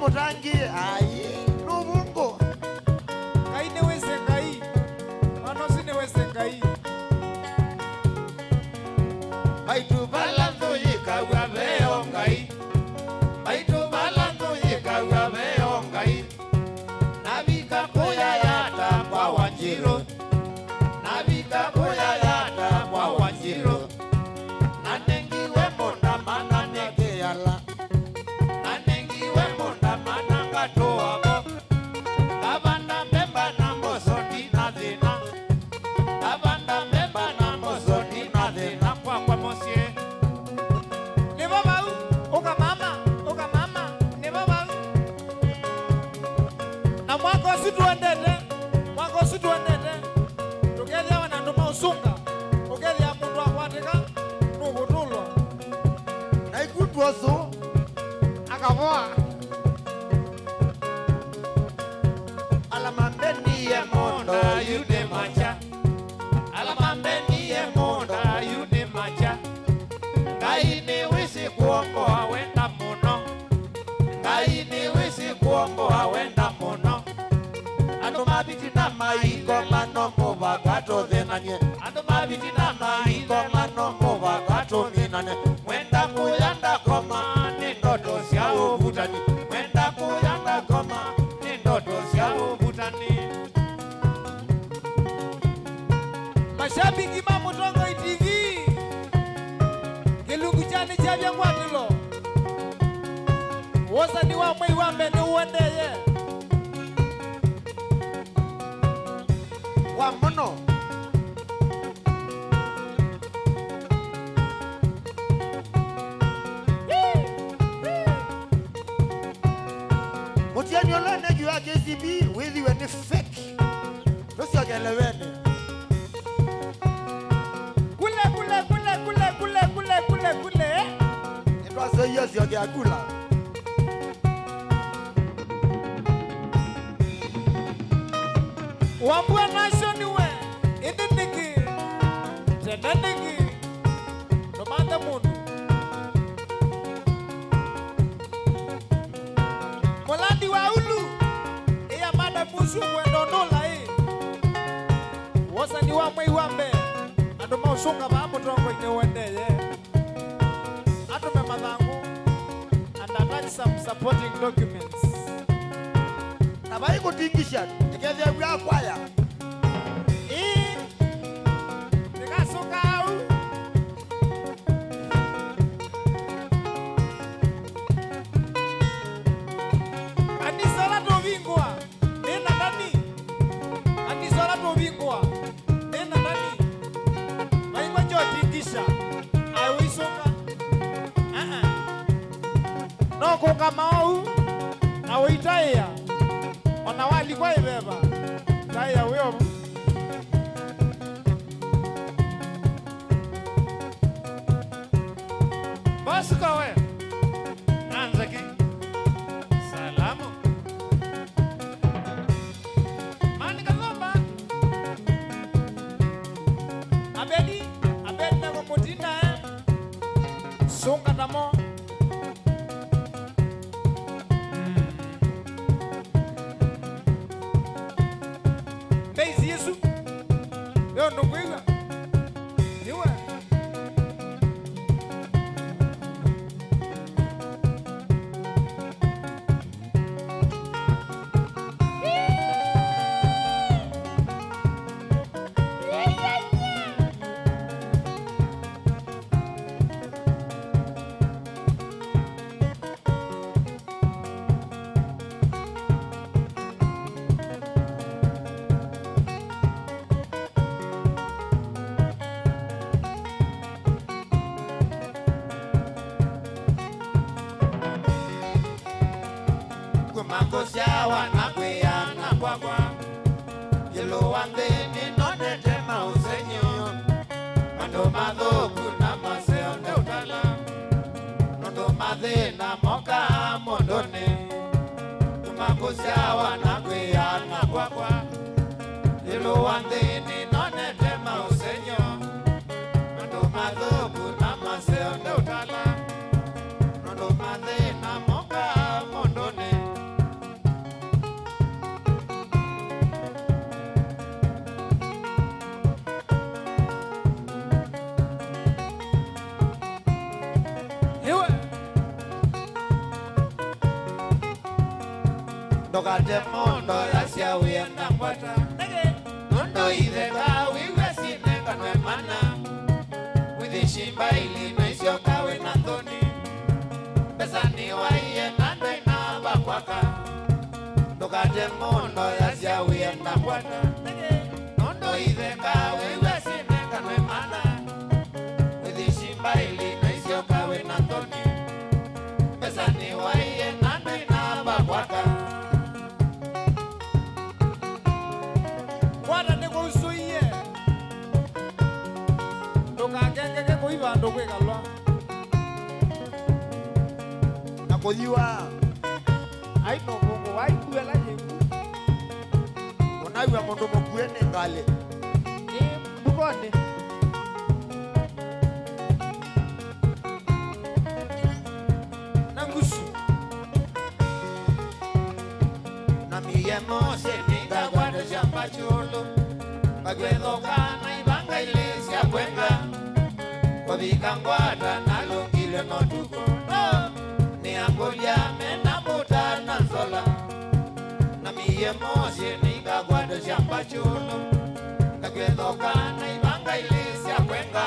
mũtangĩĩe, ai, nũvũngũ. Ngai nĩwĩsĩ Ngai. Mwana ũsu nĩwĩsĩ Ngai. Maitũ vala nthũ yĩkaw'a veo Ngai. Maitũ vala nthũ yĩkaw'a veo Ngai. Navika kũya yata kwa Wanjirũ. Navika kũya yata kwa Wanjirũ. Nanengiwe mũndũ mana nĩkĩala. Nanengiwe mũndũ mana ngatũa vo. Ngavanda mbemba na mboco ndina thĩna. Ngavanda mbemba na mboco ndina thĩna kwakwa mũsyĩ. Nĩvo vau, ũka mama, ũka mama, nĩvo vau. Na mwaka ũsu tũendete, mwaka ũsu tũendete, tũkethĩawa na andũ ma ũsũnga, ũkethĩa mũndũ akwatĩka, nũkũtũlwa. Na ĩkw'ũ twosu akavoa. Ala mambenie mũũnda yu nĩ makya. Ala mambenie mũũnda yu nĩ makya. Ngai nĩwĩsĩ kũomboa wenda mũno. Ngai nĩwĩsĩ kũomboa wenda mũno. Andũ mavĩti na maiko mano mũvaka tũthĩnany'e. Andũ mavĩti na maiko mano mũvaka tũminane. Mwenda kũya ndakoma nĩ ndoto sya ũvutani. Mwenda kũya ndakoma nĩ ndoto sya ũvutani. Mashabiki ma Mũtongoi T V, kĩlungu kya nĩ kyavya ngwatĩlo. Wosani wa mwei wa mbee nĩũendee wa mũno. Mũtiani ũla ũnekiwe wa K C B wĩthiwe nĩ fake. Tũsyokele wene. Kule, kule, kule, kule, kule, kule, kule, kule. Nĩtwaseie syokea kula. Wambua nasyo nĩwe, ĩndĩ nĩkĩ? Tene nĩkĩ? Ndũmanthe mũndũ. Mũlandi wa ulu, ĩa madam ũsu ũkwenda ũndũ ũla ĩ. Wosani wa mwei wa mbee, andũ ma ũsũnga vaa Mũtongoi nĩũendee. Atũme mathangũ and attach some supporting documents. Na vai kũtingisya, ĩkethĩa wia kwaya. Ĩĩ, ndĩkasũka au. Kanisa ũla tũvingũa, nĩ na nani? Kanisa ũla tũvingũa, nĩ na nani? Maimwa kyotingisha, aĩ ũisũka. Aa. No kũkama ou, na ũitaĩa, o na walikwa ĩveva, taĩa wĩ ovu. Basi kawe, na Nzeki, salamu. Mani Kathomba. Abedi, Abedi na kũmũtina, eh. Sunga tamo. Mbei Yesu. Leo ndũkwĩw'a. Nĩwe. Kuma ngũsyawa na kwĩana kwakwa, ĩũlũ wa nthĩ nĩnonete maũsengy'o, andũ mathũku na maseo ndeũtala, nũndũ mathĩna mokaa mũndũnĩ. Kuma ngũsyawa na kwĩana kwakwa, ĩũlũ wa nthĩ nĩnonete maũsengy'o, andũ mathũku na maseo ndeũtala, nũndũ mathĩna mokaa mũndũnĩ. Ndũkate mũndũ yasya wĩenda ngwata. Nũndũ itheka wĩw'a sinenganwe mana. Wĩthĩshi mbaili na isyoka wĩ na nthoni. Mbesa nĩwaie na ndwĩ na va kwaka. Ndũkate mũndũ yasya wĩenda ngwata. Nũndũ itheka wĩw'a sinenganwe mana. Wĩthĩshi mbaili na isyoka wĩ na nthoni. Mbesa nĩwaie na ndwĩ na va kwaka. Kwata nĩkũusũie. Ndũkakengeke kũi vandũ kwĩkalwa. Na kũthiwa. Ai mũvũngũ wa ikuela yĩku. Ũnaw'a mũndũ mũkue nĩ ngalĩ. Nĩ mbukonĩ. Na ngusu. Na miye Mose nĩngakwata syamba kyũlũ. Ngakwethoka na ivanga ilĩ sya kwenga. Kũvika ngwata nalũngilwe no tuko. No. Nĩambũlya mena mbuta na nzola. Na miye Mose nĩngakwata syamba kyũlũ. Ngakwethoka na ivanga ilĩ sya kwenga.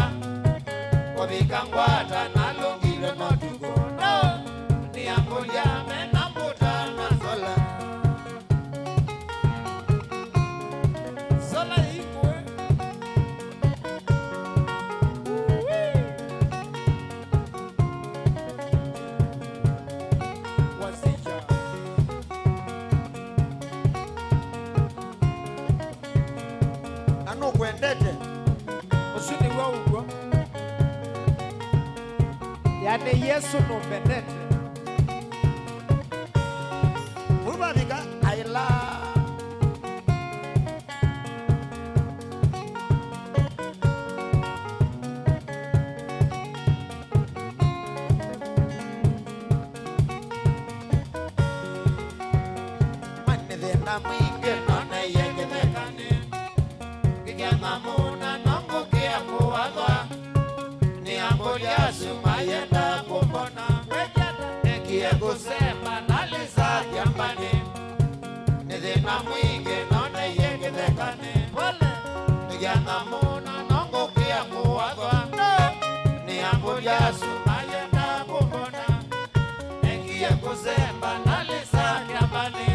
Kũvika ngwata nalũngilwe no tuko. No. Nĩambũlya mena mbuta na nzola. Nzola ĩingũe. Wasija. Na nũkwendete. Ũsu nĩw'o ũw'o. Yaani Yesũ nũmbendete. Ũvavika aila. Mane thĩna mwingĩ noneie kĩthekanĩ. Ngĩkĩana mũna no ngũkĩa kũwathwa. Nĩambũlya asu mayenda kũmbona. Nekie kũsemba nalĩsa kĩambanĩ. Nĩ thĩna mwingĩ noneie kĩthekanĩ. Nĩkĩana mũna no ngũkĩa kũwathwa. Nĩambũlya asu mayenda kũmbona. Nekie kũsemba nalĩsa kĩambanĩ.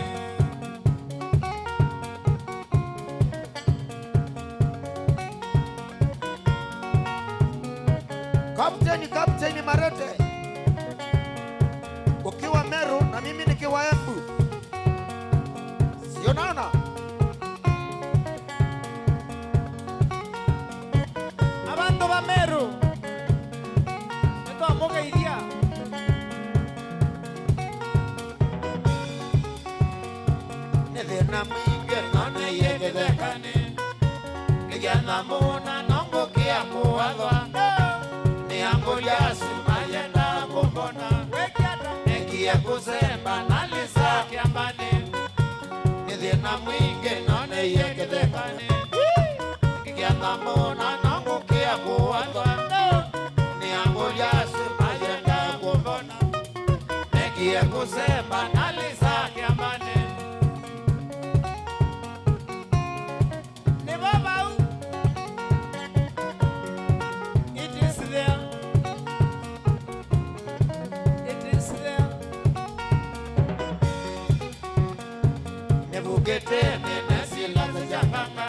Kapteni, Kapteni Marete, ukiwa Meru na mimi nikiwa Embu. Si unaona? Abandu ba Meru, nitwamugeithia. Nĩ thĩna mwingĩ noneie kĩthekanĩ. Nĩkĩana mũna no ngũkĩa kũwathwa. Nĩambũlya asu mayenda kũmbona. Nekie kũsemba nalĩsa kĩambanĩ. Nĩ thĩna mwingĩ noneie kĩthekanĩ. Ngĩkĩana mũna no ngũkĩa kũwathwa. Nĩambũlya asu mayenda kũmbona. Nekie kũsemba nalĩsa kĩambanĩ. Nĩ vau. It is there. It is there. Nĩvukĩte nĩne silasya sya nganga.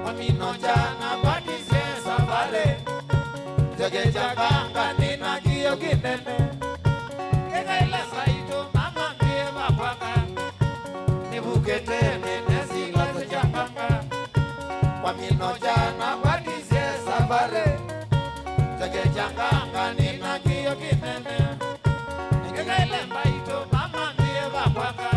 Mamino jana batisye safari. Nzeke sya nganga nĩna kĩyo kĩnene. Kĩkaĩla saitũ mama mbie vakwaka. Nĩvukĩte nĩne silasya sya nganga. Kwa mino jana batisye safari. Nzeke sya nganga nĩna kĩyo kĩnene. Nĩkĩkaĩle mbaitũ mama mbie vakwaka.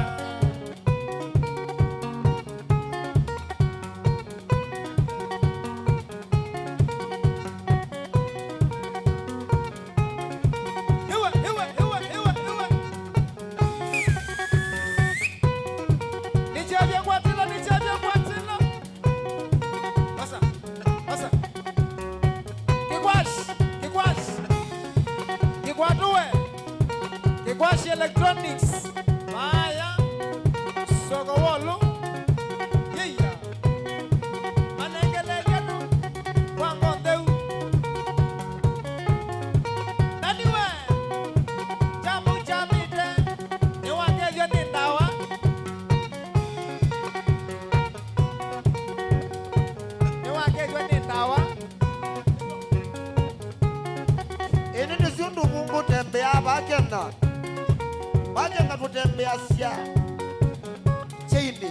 Iwe, iwe, iwe, iwe, iwe. Nichevye kwatila, nichevye kwatila. Osa, osa. Kikwash, kikwash. Kikwatuwe. Kikwash Electronics. Vaya. Ngũtembeaa vaa Kenya. Vaa Kenya tũtembeasya kyainĩ.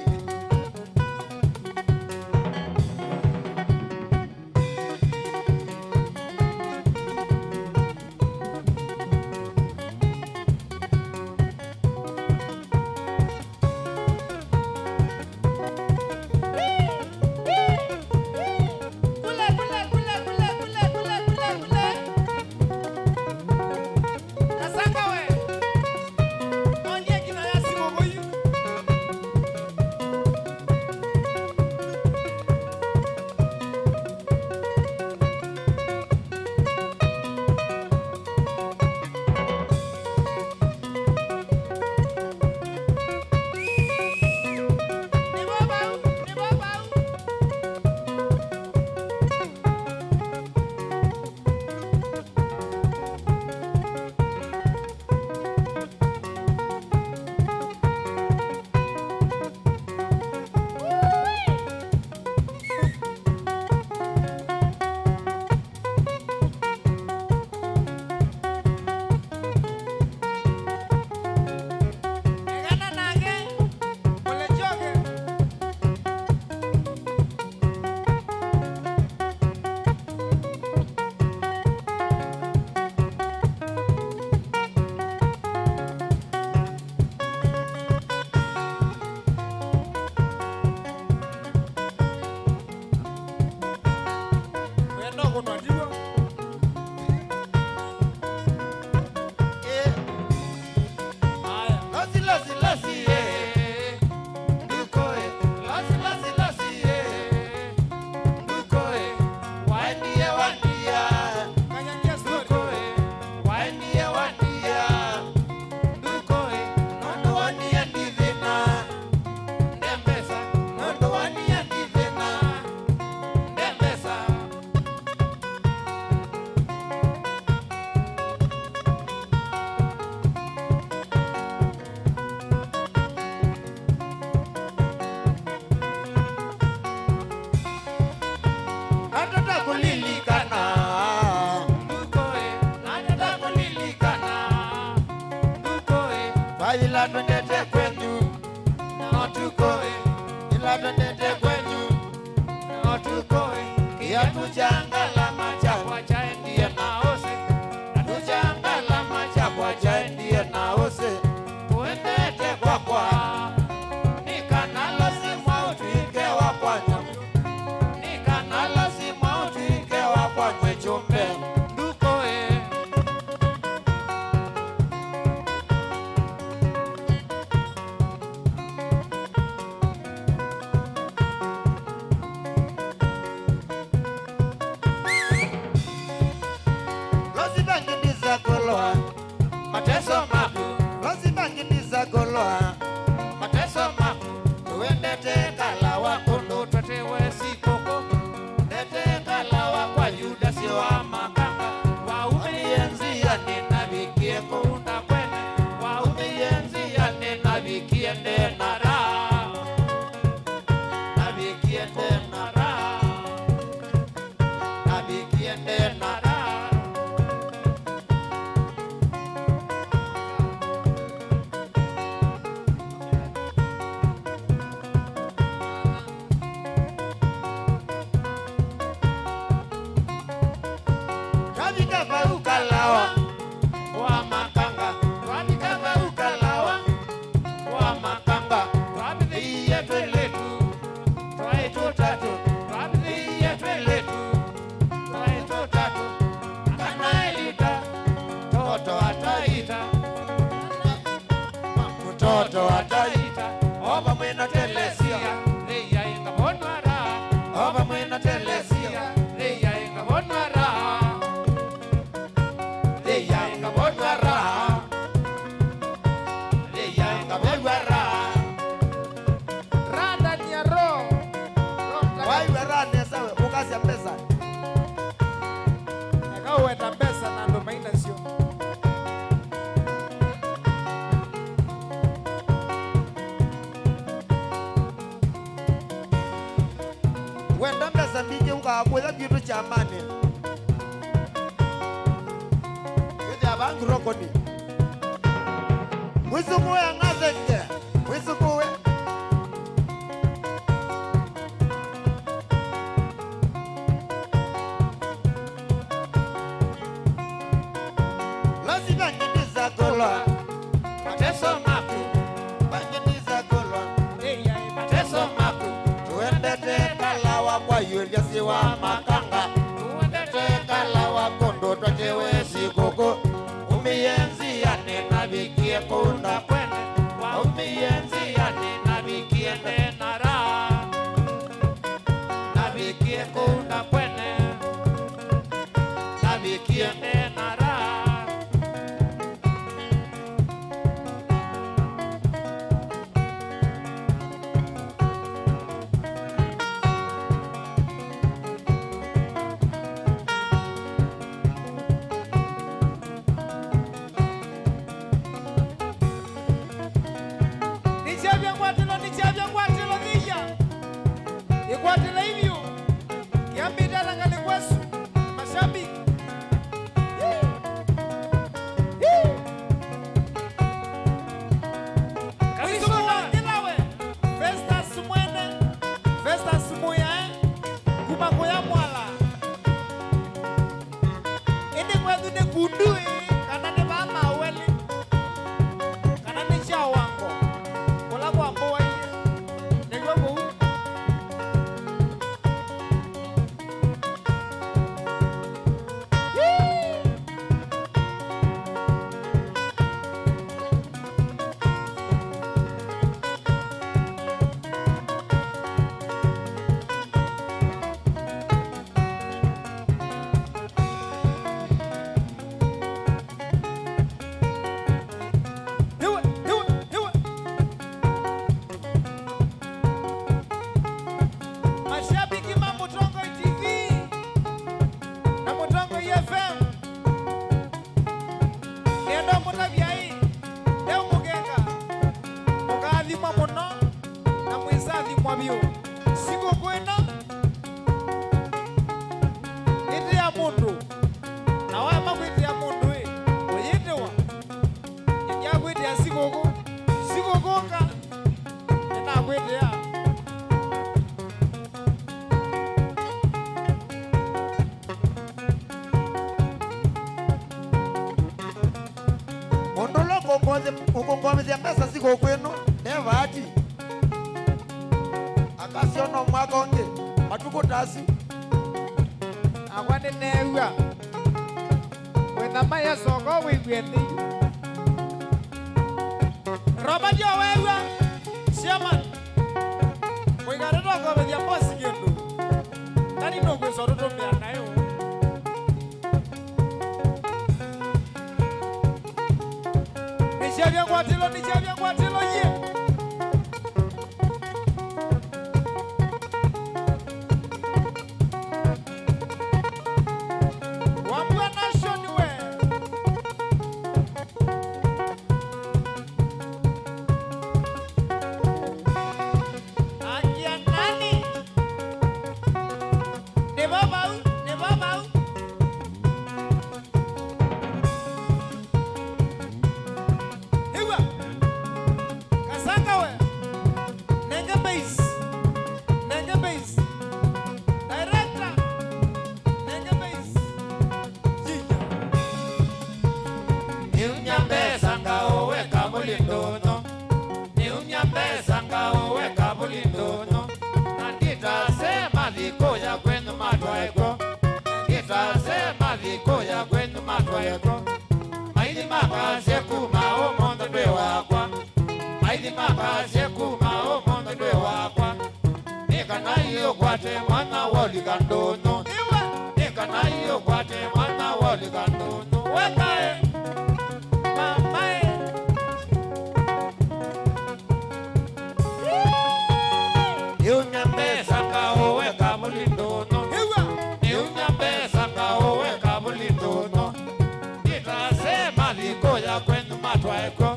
Wenda kũtwa ndiw'o. Eh. Aya. Losi, losi, losi, eh. Nduko, eh. Losi, losi, losi, eh. Nduko, eh. Waendie, wandia. Kanyakia story. Nduko, eh. Waendie, wandia. Nduko, eh. Nũndũ wonie ndi thĩna. Nde mbesa. Nũndũ wonie ndi thĩna. Nde mbesa. Natata kũlilikana. Nduko ĩ, natata kũlilikana. Nduko ĩ, vaila twendete kwenyu. No tuko ĩ, ila twendete kwenyu. No tuko ĩ, kiatu kya ngalama kyakwa kyaendie na ũsĩ. Kiatu kya ngalama kyakwa kyaendie na ũsĩ. Tũendete kwakwa. Nĩ kana lazima ũtw'ĩke wa kwa nyamũ. Nĩ kana lazima ũtw'ĩke wa kwa nywe kyũmbe. Nduko ĩ. Losi bangi ndiza kũloa mateso maku. Losi bangi ndiza kũloa mateso maku. Tũendete kalawa kũndũ twatĩwe sikũkũ. Ndete kalawa kwa Yudasi wa makanga. Waumĩie nzianĩ navikie kũu Ndakwene. Waumĩie nzianĩ navikie Ndenara. Navikie Ndenara. Navikie Ndenara. Twavika vau kalawa wa makanga, twavika vau kalawa wa makanga, twavithĩie twĩlĩtu twaĩ tũtatũ, twavithĩie twĩlĩtu twaĩ tũtatũ, kana elita, toto ataita. Mtoto ataita, o vamwe na Telesia. Thĩia ĩngavonw'a raha. O vamwe na Telesia. Thĩia ĩngavonw'a raha. Thĩia ĩngavonw'a raha. Thĩia ĩngavonw'a raha. Rathania roho. Roho Mtakatifu. Waiw'a raha nesa we, ũkasya mbesa. Eka ũweta mbesa na andũ mai nasyo. Wenda mbesa mbingĩ ũkaa kũya kwitũ kyamanĩ. Wĩthĩa vaa Turokoni. Mwĩsũkũe ang'athenge. Mwĩsũkũe. Lazima ngĩnĩza kũlwa. Mateso maku. Ngĩnĩza kũlwa. Mateso maku. Tũendete kalawa kwa yũlya siwa makanga. Tũendete kalawa kũndũ twatewe sikũkũ. Umie nziani navikie kũu Ndakwene. Waumie nziani navikie Ndenara. Navikie kũu Ndakwene. Navikie Ndenara. Nĩkyavya ngwatĩlo, nĩkyavya ngwatĩlo, thĩia. Ĩkwatĩlei vyũ. Kĩambĩte na ngalĩ kwesu. Mashabiki. Mwĩsũkũ wa Ngĩlawe, Festus Mwene, Festus Mũyae, kuma kũya Mwala. Ĩndĩ kwetu nĩ kundu ĩ, kana nĩ vaa Maweli, kana nĩ kya Wango, kũla kwambũaie, nĩw'o kũu. Mashabiki ma Mũtongoi T V na Mũtongoi F M, nĩenda ũmũtavya ĩ, leo mũkeka, mũkaathimwa mũno na mwĩsathimwa vyũ. Sikũkũ ĩno ĩtĩa mũndũ, na waema kwĩtĩa mũndũ ĩ, ũyĩtĩwa. Nĩnyakwĩtĩa sikũkũ, sikũkũ nga, nĩnakwĩtĩa. Mũndũ ũla ũkũngothi-, ũkũngovithya mbesa sikũkũ ĩno, ne vaati. Akasyona mwaka ũngĩ, matukũ ta asu. Nakwa nĩneew'a. Wĩthama Yesũ ko wĩw'e nthĩ. Robert yo weew'a, chairman. Mũikate twakovethya boss kĩndũ. Tani nũkwĩsa tũtũmĩa nayo. Nĩkyavya ngwatĩlo, nĩkyavya ngwatĩlo, yie. Wambua Nation we. Akia nani? Nĩ vau, nĩ vau. Ĩw'a. Kasanga we. Nenge bass. Nenge bass. Director. Nenge bass. Yiya. Niumya mbesa ngaũwe kavuli ndũnyũ. Niumya mbesa ngaũwe kavuli ndũnyũ. Na nditase mathiko ya kwenyu matwaekwo. Nditase mathiko ya kwenyu matwaekwo. Maithi makasye kuma ũmũnthĩ ndwĩ wakwa. Maithi makasye kuma ũmũnthĩ ndwĩ wakwa. Nĩ kana iũkwate mwana wolika ndũnyũ. Nĩ kana iũkwate mwana wolika ndũnyũ. Wekae. Mamae. Niumya mbesa ngaũwe kavuli ndũnyũ. Niumya mbesa ngaũwe kavuli ndũnyũ. Nditase mathiko ya kwenyu matwaekwo.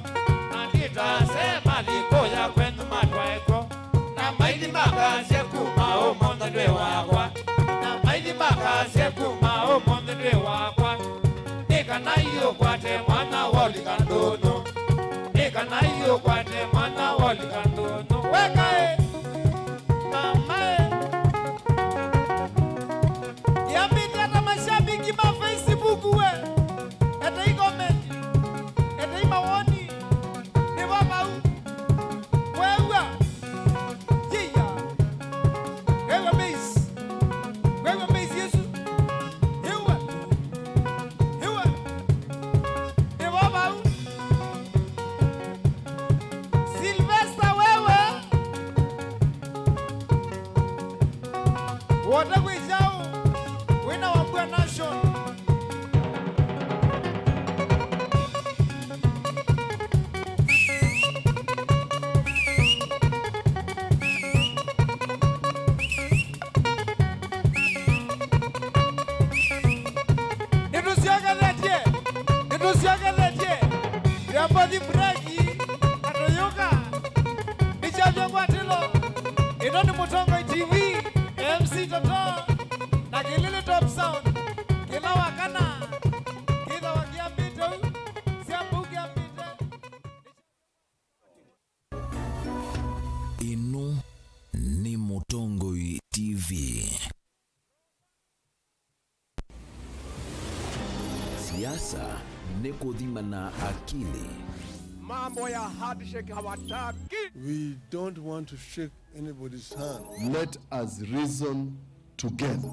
Na nditase mathiko ya kwenyu matwaekwo. Na maithi makasye kuma ũmũnthĩ ndwĩ wakwa. Na maithi makasye kuma ũmũnthĩ ndwĩ wakwa. Nĩ kana iũkwate mwana Yambathi mbureki, na tũyũka. Nĩ kyavya ngwatĩlo. Ĩno nĩ Mũtongoi T V, M C Toto, na Kĩlĩlĩ Top Sound. Kĩla wakana, kĩthawa kĩambĩte u, syambau kĩambĩte. Ĩno nĩ Mũtongoi T V. Siasa nĩ kũthimana akili. Mambo ya handshake hawataki. We don't want to shake anybody's hand. Let us reason together.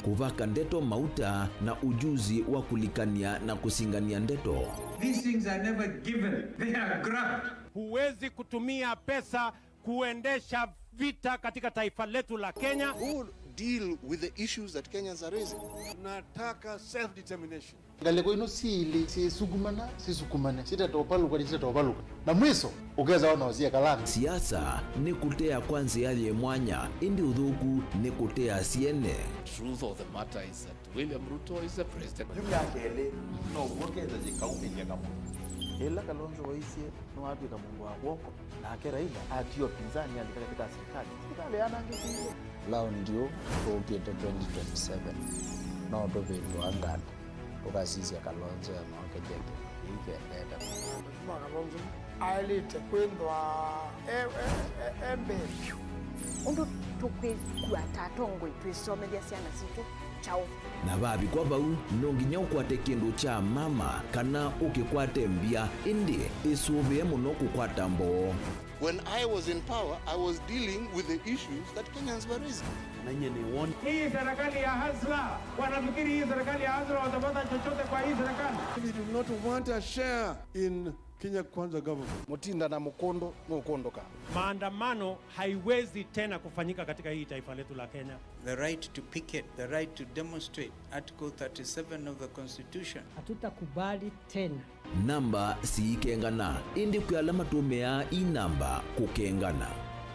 Kũvaka ndeto mauta na ujuzi wa kũlikany'a na kũsingany'a ndeto. These things are never given. They are grabbed. Huwezi kutumia pesa kuendesha vita katika taifa letu la Kenya. Who deal with the issues that Kenyans are raising. Tunataka self-determination. Ngalĩko ino syĩlĩ syĩsukumana, sisukumane, sitatovalũka, sitatovalũka. Na mwiso, ũkesa ona ũsie kalanga. Siasa nĩ kũtea kwa nzĩa yĩ mwanya, ĩndĩ ũthũku nĩ kũtea syene. Truth of the matter is that William Ruto is the president. Kyumya kya kelĩ, now'o kesa yĩkaumĩlya kamũndũ. Ĩla Kalonzo waisye nĩwatw'ĩka mũndũ wa kw'oko, nake Raila atiwa pinzani alika katika serikali. Serikali yanangĩkie. Laundi yu tũkĩte twenty twenty-seven, no tũvĩndũa nganda, tũkasisya Kalonzo emaokethya kĩndũ kĩu kĩendete. Mheshimiwa Kalonzo aĩlĩte kwĩthwa e, e, e, e mbee vyũ. Ũndũ tũkwĩkua ta atongoi twĩsomethya syana sitũ kyaũ? Na vavikwa vau, no nginya ũkwate kĩndũ kya mama kana ũkĩkwate mbya, ĩndĩ ĩsũvĩe mũno kũkwata mboo. When I was in power, I was dealing with the issues that Kenyans were raising. Na nyie nĩ won. Hii serikali ya hasla, wanafikiri hii serikali ya hasla watapata chochote kwa hii serikali? We do not want a share in Kenya Kwanza government. Mũtinda na mũkũndũ nũkũndũka. Maandamano haiwezi tena kufanyika katika hii taifa letu la Kenya. The right to picket, the right to demonstrate, Article thirty-seven of the Constitution. Hatutakubali tena. Namba siikengana, ĩndĩ kwĩ ala matũmĩaa ii namba kũkengana.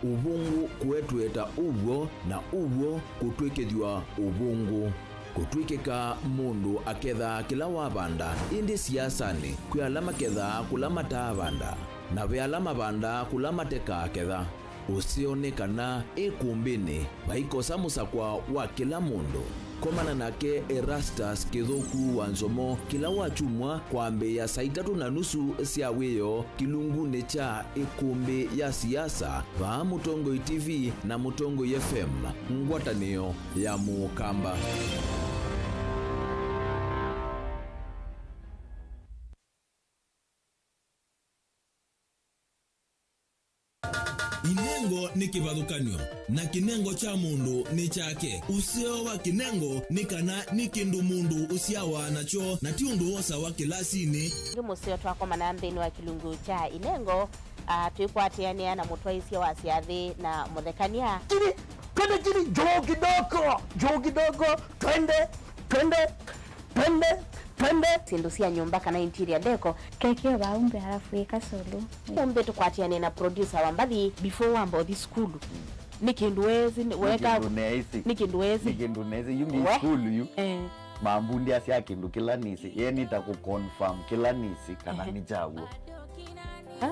Ũvũngũ kũetweta ũw'o, na ũw'o kũtw'ĩkĩthw'a ũvũngũ. Kũtw'ĩkĩka mũndũ akethaa kĩla wavanda, ĩndĩ siasanĩ kwĩ ala makethaa kũla mataavanda, na ve ala mavandaa kũla matekaaketha. Ũseo nĩ kana ĩkũmbĩnĩ vaikosa mũsakwa wa kĩla mũndũ. Komana nake Erastus Kĩthũku wa Nzomo kĩla wakyumwa kwambĩĩa saa itatũ na nusu sya wĩoo kĩlungunĩ kya ĩkũmbĩ ya siasa vaa Mũtongoi T V na Mũtongoi F M, ngwatanĩo ya Mũkamba. Inengo nĩ kĩvathũkany'o, na kĩnengo kya mũndũ nĩ kyake. Ũseo wa kĩnengo nĩ kana nĩ kĩndũ mũndũ ũsyawa nakyo, na ti ũndũ wosawa kĩlasinĩ. Nĩ mũseo twakomana nthĩnĩ wa kĩlungu kya inengo, ah, twĩkwatĩanĩa na mũtwaĩsya wa syathĩ na mũthekany'a. Chini, twende chini, juu kidogo, juu kidogo, twende, twende. Pembe, pembe. Syĩndũ sya nyũmba kana interior deco. Keki va umbe alafu ĩka solo. Umbe tũkwatĩane na producer wa mbathi before wamba ũthi sukulu. Nĩ kĩndũ wezi, nĩ weka, kĩndũ neĩsĩ. Nĩ kĩndũ wezi. Nĩ kĩndũ neĩsĩ. Yu nĩ we sukulu yu. Eh. Mambundĩasya kĩndũ kĩla nĩsĩ. Ye nĩta kũ confirm kĩla nĩsĩ kana, ehe, nĩ kyaw'o. Ah,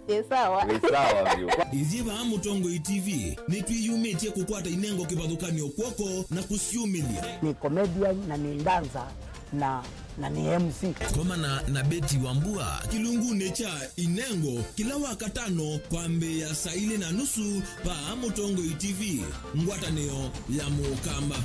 ĩ sawa. Wĩ sawa vyũ. Ithyĩ vaa Mũtongoi T V nĩtwĩyumĩtye kũkwata inengo kĩvathũkany'o kw'oko na kũsyumĩlya. Nĩ comedian na nĩ dancer na, na nĩ M C. Komana na Betty Wambua kĩlungunĩ kya inengo kĩla Wakatano kwambĩĩa saa ilĩ na nusu vaa Mũtongoi T V, ngwatanĩo ya Mũkamba.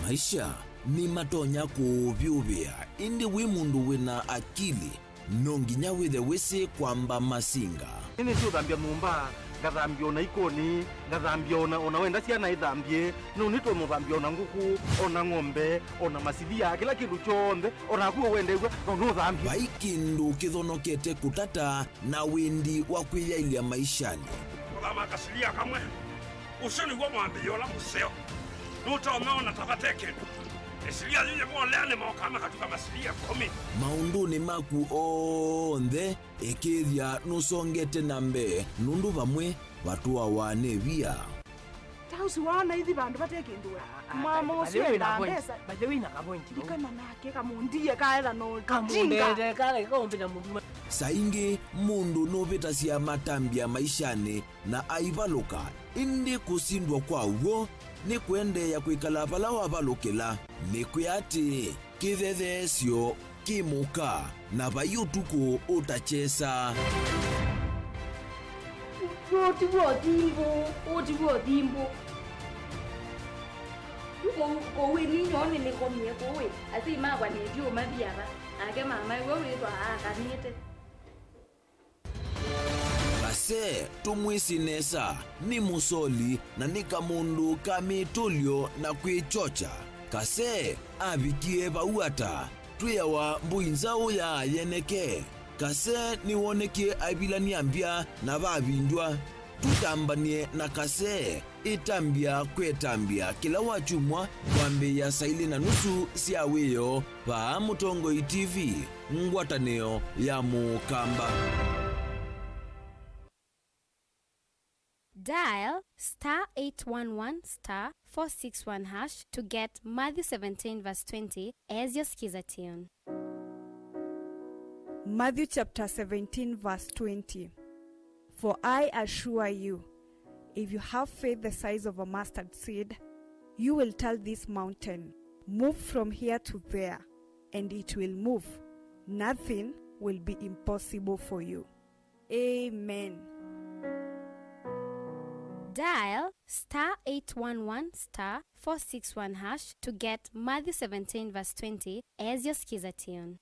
Maisha nĩmatonya kũũvyũvĩa, ĩndĩ wĩ mũndũ wĩna akili, no nginya wĩthe wĩsĩ kwamba masinga. Nĩnĩsĩ ũthambya nyũmba, ngathambya ona ikoni, ngathambya ona, ona wenda syana ithambye, no nĩtonya ũthambya ona ngũkũ, ona ng'ombe, ona masilia, kĩla kĩndũ kyonthe, ona naku wendew'a, no nũthambye. Vai kĩndũ kĩthonokete kũtata na wĩndi wa kwĩyaĩlya maishanĩ. Kũthama kasilia kamwe. Ũsu nĩw'o mwambĩĩo ũla mũseo. Nũtonya ona ta vate kĩndũ. Ĩsilia yĩyĩvoleanĩ moka makatuka masilia ĩkũmi. Maũndũnĩ maku onthe, ĩkĩĩthya nũsongete na mbee, nũndũ vamwe vatũawa nĩ via. Ta ũsu waona ithi vandũ vate kĩndũ we. Mama ũsu endaa mbesa. By the way, na kavointi. Ndikaima nake kamũndie kaetha no jinga. Kamũndete kale kaumbĩta mũndũ. Saa ingĩ mũndũ nũvĩtasya matambya maishanĩ na aivalũka, ĩndĩ kũsindwa kwa w'o nĩ kũendeea kwĩkala vala wavalũkĩla. Nĩkwĩa atĩĩ, kĩthetheesyo kĩ mũka, na vai ũtukũ ũtakyesa. Ũũ ti w'o thimbũ, ũũ ti w'o thimbũ. Kũu, kũu ĩ ninyoo nĩnĩkomie kũu ĩ, asyai makwa nĩtyo mathi ava, nake mama ĩwe wĩthwa aakanĩte. Kase, tũmwĩsĩ nesa, nĩ mũsoli na nĩ kamũndũ ka mĩtũlyo na kwĩkyokya. Kase avikie vau ata? Twĩawa mbũi nzaũ ya yeneke. Kase nĩwonekie aivilany'a mbya na vavindw'a. Tũtambany'e na Kase, ĩtambya kwĩ ĩtambya kĩla wakyumwa kwambĩĩa saa ilĩ na nusu sya wĩoo vaa Mũtongoi T V, ngwatanĩo ya Mũkamba. Dial star eight one one star four six one hash to get Matthew seventeen verse twenty as your skiza tune. Matthew chapter seventeen verse twenty. For I assure you, if you have faith the size of a mustard seed, you will tell this mountain, "Move from here to there," and it will move. Nothing will be impossible for you. Amen. Dial star eight one one star four six one hash to get Matthew seventeen verse twenty as your skiza tune.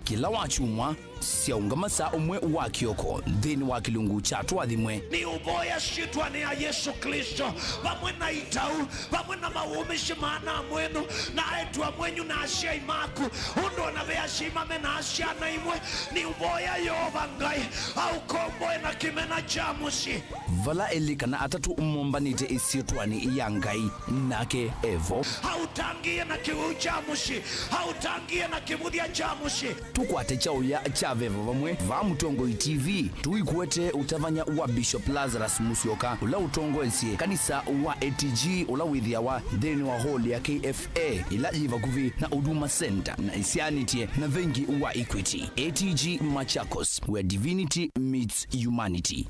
Kĩla wakyumwa, syaũngama saa ũmwe wa kĩoko nthĩnĩ wa kĩlungu kya Tũathimwe. Nĩũvoya syĩtwanĩ ya Yesũ Klĩsto, vamwe na itau, vamwe na mawũmĩsye ma ana-a-mwenyu, na aĩtu-a-mwenyu, na asyai maku, ũndũ o na ve asyai mame na syana imwe. Nĩũvoya Yeova Ngai aũkomboe na kĩmena kya mũsyĩ. Vala elĩ kana atatũ mombanĩte ĩsyĩtwanĩ ya Ngai, nake e vo. Aũtangĩĩe na kĩwĩu kya mũsyĩ, aũtangĩĩe na kĩvũthya kya mũsyĩ. Tũkwate kyaũya kya veva vamwe vaa Mũtongoi T V, tũikwete ũtavany'a wa Bishop Lazarus Musyoka, ũla ũtongoesye kanisa wa A T G, ũla wĩthĩawa nthĩnĩ wa hall ya K F A, ĩla yĩ vakuvĩ na Huduma Center na ĩsyaanĩtye na vengi wa Equity. A T G Machakos, where divinity meets humanity.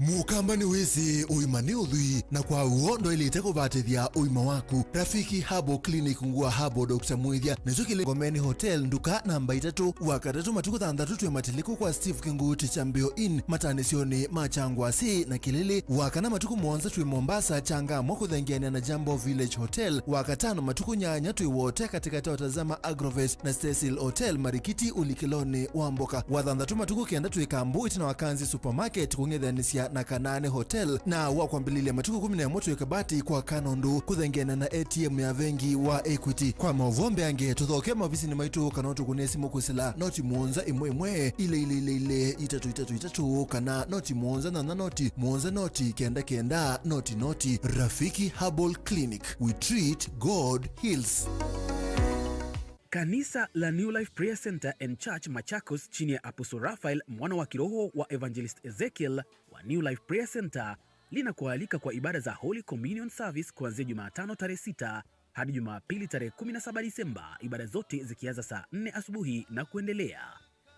Mũkamba nĩwĩsĩ ũima nĩ ũthwii, na kwa w'o ndwaĩlĩte kũvatĩthya ũima waku. Rafiki Herbal Clinic, ngũa Herbal Doctor Mwĩthya, nĩkyo kĩlĩ Ngomeni Hotel, nduka namba itatũ, Wakatatũ matukũ thanthatũ twĩ Matilĩko kwa Steve Kĩngũti, Kyambĩo Inn, matanĩsyonĩ ma Kyangwasĩ na Kĩlĩlĩ. Wakana matukũ mũonza twĩ Mombasa, Changamwe kũthengeanĩa na Jambo Village Hotel. Wakatano matukũ nyanya twĩ Wote, katĩkatĩ wa Tazama Agrovet na Cecil Hotel, Marikiti, ũlikĩlonĩ wa mboka. Wathanthatũ matukũ kenda twĩ Kambu, ĩtina wa Kanzi Supermarket, kũng'ethanĩsya na Kanaani Hotel. Na wa kwambĩlĩlya matukũ ĩkũmi na ĩmwe twĩ Kabati kwa Kanondũ, kũthengeana na A T M ya vengi wa Equity. Kwa maũvoo mbeange, tũthoke maovisinĩ maitũ kana ũtũkũnĩe simũ kwĩsĩla noti mũonza ĩmwe ĩmwe, ilĩ ilĩ ilĩ ilĩ, itatũ itatũ itatũ, kana noti mũonza nyanya noti mũonza noti kenda kenda noti noti. Rafiki Herbal Clinic, we treat, God heals. Kanisa la New Life Prayer Center and Church Machakos chini ya Apostle Raphael, mwana wa kiroho wa Evangelist Ezekiel wa New Life Prayer Center, linakualika kwa ibada za Holy Communion Service kuanzia Jumatano tarehe sita hadi Jumapili tarehe kumi na saba Disemba, ibada zote zikianza saa nne asubuhi na kuendelea.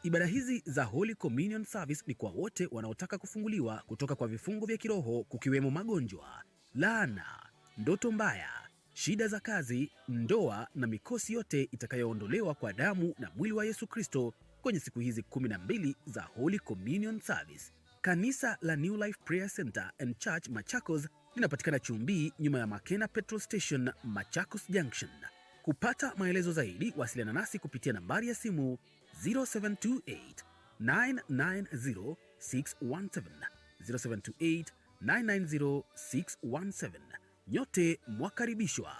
Ibada hizi za Holy Communion Service ni kwa wote wanaotaka kufunguliwa kutoka kwa vifungo vya kiroho, kukiwemo magonjwa, laana, ndoto mbaya, shida za kazi, ndoa na mikosi yote itakayoondolewa kwa damu na mwili wa Yesu Kristo kwenye siku hizi kumi na mbili za Holy Communion Service. Kanisa la New Life Prayer Center and Church Machakos linapatikana Chumbi, nyuma ya Makena Petrol Station, Machakos Junction. Kupata maelezo zaidi, wasiliana nasi kupitia nambari ya simu zero seven two eight, nine nine zero, six one seven, zero seven two eight, nine nine zero, six one seven. Nyote mwakaribishwa.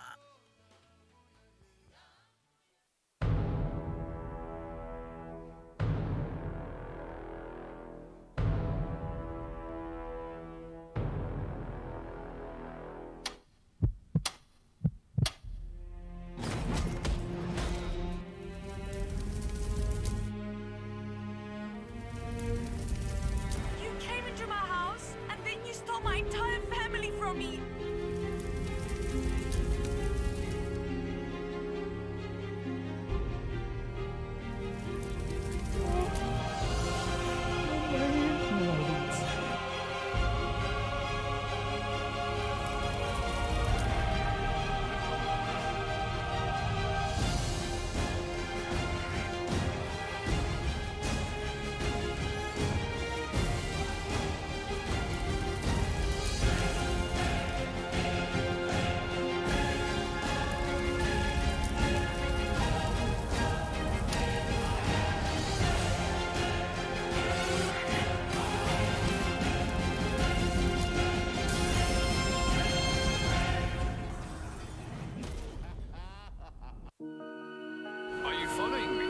Are you following me?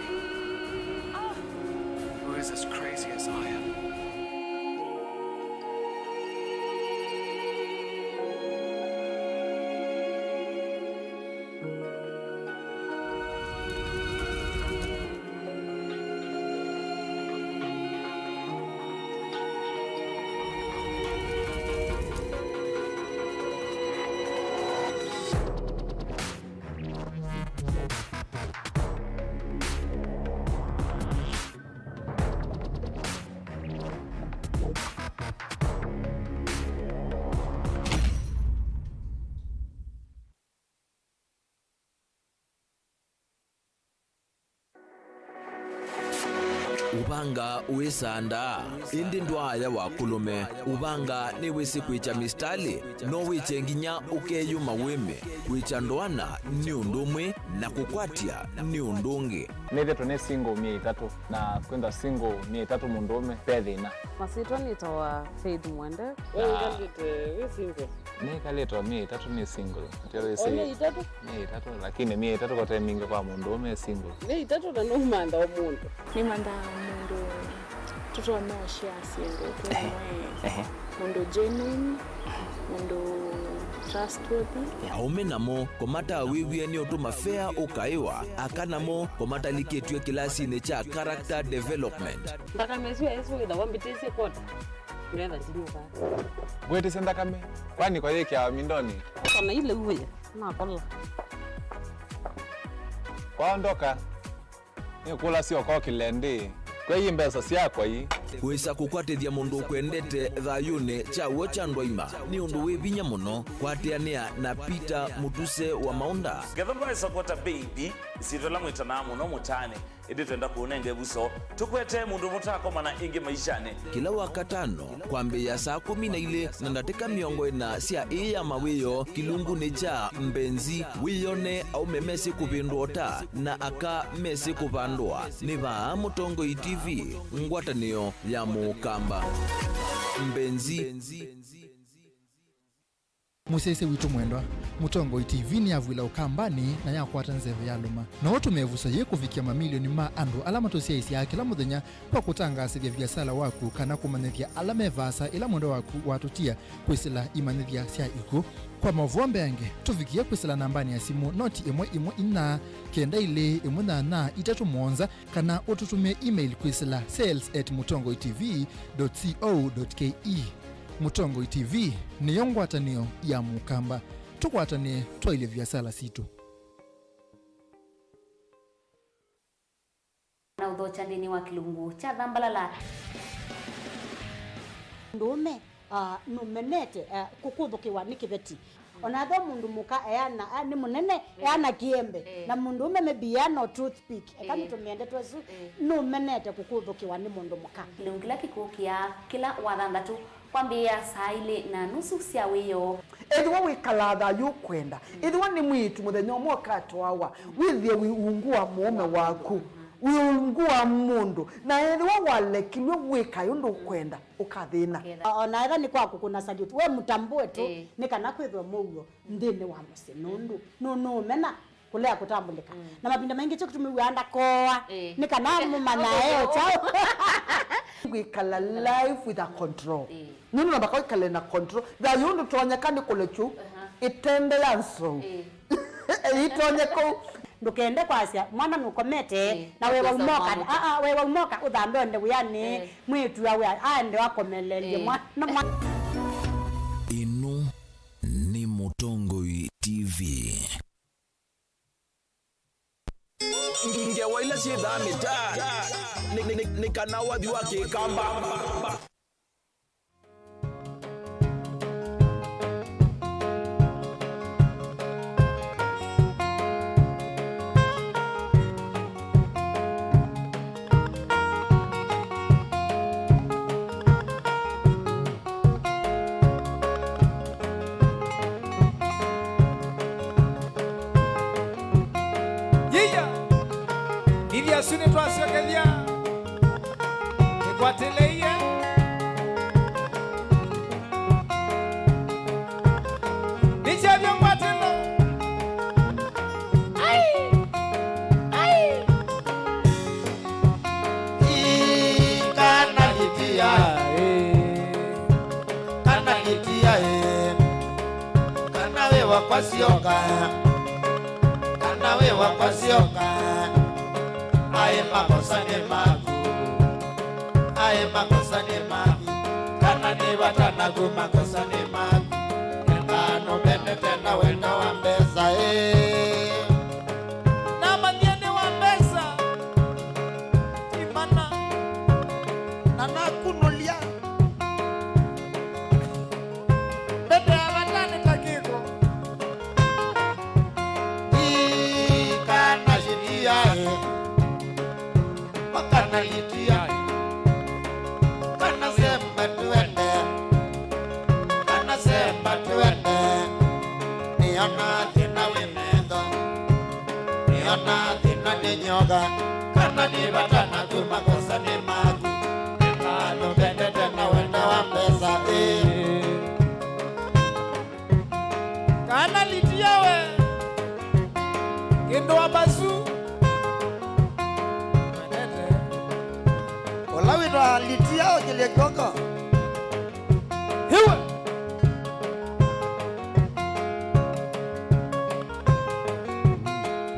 Ah. Who is as crazy as I am? Ũvanga wĩsaa ndaa, ĩndĩ ndwaaya wa kũlũme. Ũvanga nĩwĩsĩ kwĩkya mĩsitalĩ, no wĩkye nginya ũkeyũma wĩme. Kwĩkya ndoana nĩ ũndũ ũmwe na kũkwatya nĩ ũndũ ũngĩ. Nĩthĩtwe nĩ single myei ĩtatũ, na kwĩthwa single myei ĩtatũ mũndũũme ve thĩna. Masyĩtwa nĩtawa Faith Mwende. We wĩkalĩte wĩ single? Nĩkalĩte o myei ĩtatũ nĩ single. O myei ĩtatũ? Myei ĩtatũ, lakini myei ĩtatũ kote mingĩ kwa mũndũũme e single. Myei ĩtatũ na nũmantha o mũndũ. Nĩmanthaa mũndũ tũtonya ũshare syĩndũ twĩ hamwe, mũndũ genuine, mũndũ trustworthy. Aũme namo, kũmatawĩw'e nĩ ũtũma fea ũkaĩwa, aka namo, kũmatalikĩtw'e kĩlasinĩ kya character development. Nthakame ĩsu yaĩsũ wĩthawa mbĩtĩsye kwota. Ngetha ndinyuka. Ngwĩtĩsye nthakame, kwani kwa yĩkĩawa mindonĩ? Kana ile uwe, nakola. Kwaondoka, nĩkũlasya ũkokĩle ndĩ, kwei mbesa syakwa ii? Kwĩsa kũkwatĩthya mũndũ ũkwendete thayũnĩ kya w'o kya ndwaima nĩ ũndũ wĩ vinya mũno. Kwatĩanĩa na Peter Mũtuse wa Maũnda. Ngetha ndwaĩsa kwata baby, ĩsyĩtwa ĩla mwĩtanaa mũno mũtaanĩ. Ĩndĩ twenda kũũnenga ĩvuso, tũkwete mũndũ mũtaakomana ĩngĩ maishanĩ. Kĩla Wakatano, kwambĩĩa saa kũmi na ilĩ na ndatĩka mĩongo ĩna sya ĩĩ ya mawĩoo kĩlungunĩ kya Mbenzi, wĩyone aũme mesĩ kũvĩndũa ũta na aka mesĩ kũvandũa. Nĩ vaa Mũtongoi T V, ngwatanĩo ya Mũkamba. Mbenzi. Mũsyaĩĩsya witũ mwendwa, Mũtongoi T V nĩyavw'ĩla Ũkambanĩ na yakwata nzeve yalũma. No ũtũme ĩvuso yĩĩ kũvikĩa mamilioni ma andũ ala matũsyaĩĩsyaa kĩla mũthenya kwa kũtangaasĩthya viasala waku kana kũmanyĩthya ala me vaasa ĩla mwendwa waku watũtia kwĩsĩla imanyĩthya sya ikw'ũ. Kwa maũvoo mbeange, tũvikĩe kwĩsĩla nambanĩ ya simũ noti ĩmwe ĩmwe inya kenda ilĩ ĩmwe nyanya itatũ mũonza, kana ũtũtũmĩe email kwĩsĩla sales at mũtongoi T V dot co dot K E. Mũtongoi T V nĩyo ngwatanĩo ya Mũkamba. Tũkwatanĩe twaĩlye viasala sitũ. Na ũthokya nthĩnĩ wa kĩlungu kya Thambalala. Ndũũme, ah, nũmenete, ah, kũkũthũkĩwa nĩ kĩveti. O na ethĩwa mũndũ mũka eana, ah, nĩ mũnene, eana kĩembe, na mũndũũme maybe eana o toothpick, eka nĩtũmĩe ndeto ĩsu, nũmenete kũkũthũkĩwa nĩ mũndũ mũka. Kĩlungu kĩla kĩkũkĩa kĩla Wathanthatũ kwambĩĩa saa ilĩ na nusu sya wĩoo. Ethĩwa wĩkalaa thayũ ũkwenda, ethĩwa nĩ mwĩĩtu mũthenya ũmwe ũkatwawa, wĩthĩe wĩ ungu wa mũũme waku, wĩ ungu wa mũndũ, na ethĩwa walekilw'e wĩkae ũndũ ũkwenda, ũkathĩna. O na ethĩwa nĩ kwa kũkũna salute, we mũtambũe tu, nĩ kana kwĩthwe mũuo nthĩnĩ wa mũsyĩ, nũndũ nũ-, nũũmena kũlea kũtambũlĩka. Na mavinda maingĩ kyo kĩtumi wĩaa ndakooa, nĩ kana mũmanyae o kyaũ. Kwĩkala life with a control. Nũndũ no mpaka wĩkale na control. Thayũ ndũtonyeka nĩ kũlekyu ĩtembe ya nzou. Ĩitonye kũu. Ndũkende kwasya mwana nũkomete, na wewa umoka, aa, wewa umoka ũthambe onde wĩanĩ, mwĩĩtu awe aende akomelelye mwana, mwana. Ĩno Mũtongoi T V. Ngewa ila syĩthaa mĩtaanĩ nĩ, nĩ, nĩ, nĩ kana wathi wa kĩkamba. Yĩya, ndithi asu nĩtwasyokethya. Nĩkwatĩlĩie. Nĩkyavya ngwatĩlo. Ai! Ai! Ii, kana litia, ĩ. Kana litia, ĩ. Kana wĩ wakwa syoka. Kana wĩ wakwa syoka. Aĩ makosa nĩ maku. Aĩ makosa nĩ maku. Kana nĩ vata naku makosa nĩ maku. Nengano mbendete na wendo wa mbesa, ĩ. Namanyie nĩ wa mbesa. Imana. Na nakunũlya. Mbete ya vata nĩ ta kĩko. Ii, kana litia, ĩ. Makana litia, ĩ. Kana semba twende. Kana semba twende. Nĩona thĩna wĩ metho. Nĩona thĩna nĩ nyoka. Kana nĩ vata naku makosa nĩ maku. Nengano mbendete na wendo wa mbesa, ĩ. Kana litia we. Kĩndũ wa mbasu. Wendete. Ũla wĩtwa litia ũkĩlye kyoko. Hiwe.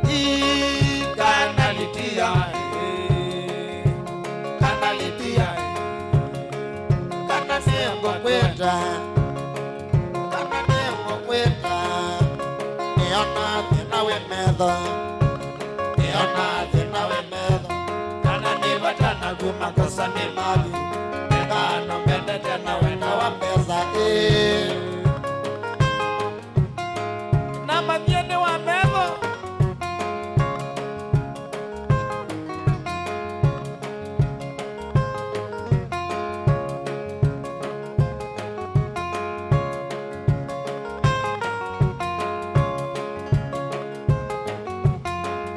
Ii, kana litia, ĩ. Kana litia, ĩ. Kana nĩngũkwĩta. Kana nĩngũkwĩta. Nĩona thĩna wĩ metho. Nĩona thĩna wĩ metho. Kana nĩ vata naku makosa nĩ maku. Nengano mbendete na wendo wa mbesa, ĩ. Namanyie nĩ wa metho.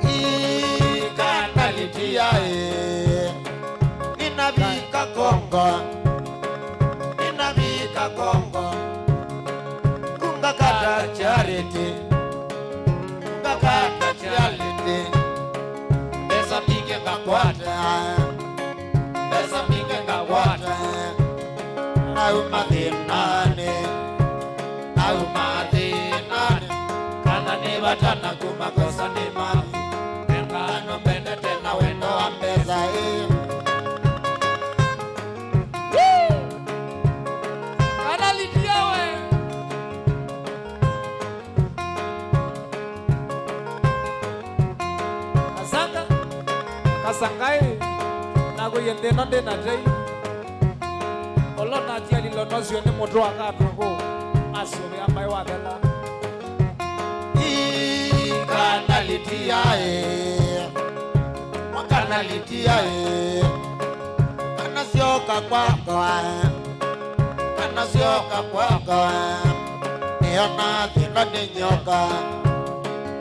Ii, kana litia, ĩ. Ninavika Kongo. Ninavika Kongo. Kungakata charity. Ngakata charity. Mbesa mbingĩ ngakwata. Mbesa mbingĩ ngakwata. Nauma thĩnanĩ. Nauma thĩnanĩ. Kana nĩ vata naku makosa nĩ maku. Nengano mbendete na wendo wa mbesa, ĩ. Kana litia we. Kasanga, Kasanga ĩ, nakwĩie nthĩ ĩno ndĩ na tei. Ũla ũnatia lilo nocio nĩ mũtwe wa katũkũ, asũvĩa maĩ wathela. Ii, kana litia ĩ, mwa kana litia ĩ, kana syoka kwakwa. Kana syoka kwakwa, nĩona thĩna nĩ nyoka,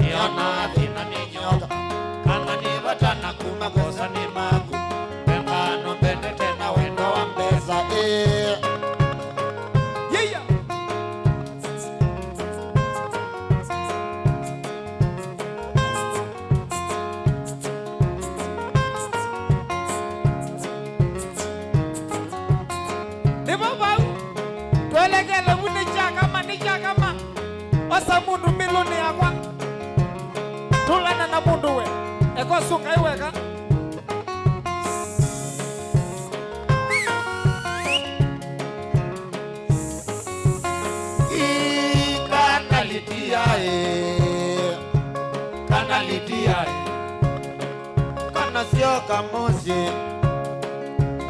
nĩona thĩna nĩ nyoka. Kana nĩ vata naku makosa nĩ maku, nengano mbendete na wendo wa mbesa, ĩ. Yeah, yeah. Nĩvo vau. Twelekele vu nĩ kyakama, nĩ kyakama. Osa mũndũ mĩlũnĩ yakwa. Tũlana na mũndũ we. Eka ũsũngai weka. Ii, kana Ai, kana Lidia, ai. Kana syoka mũsyĩ,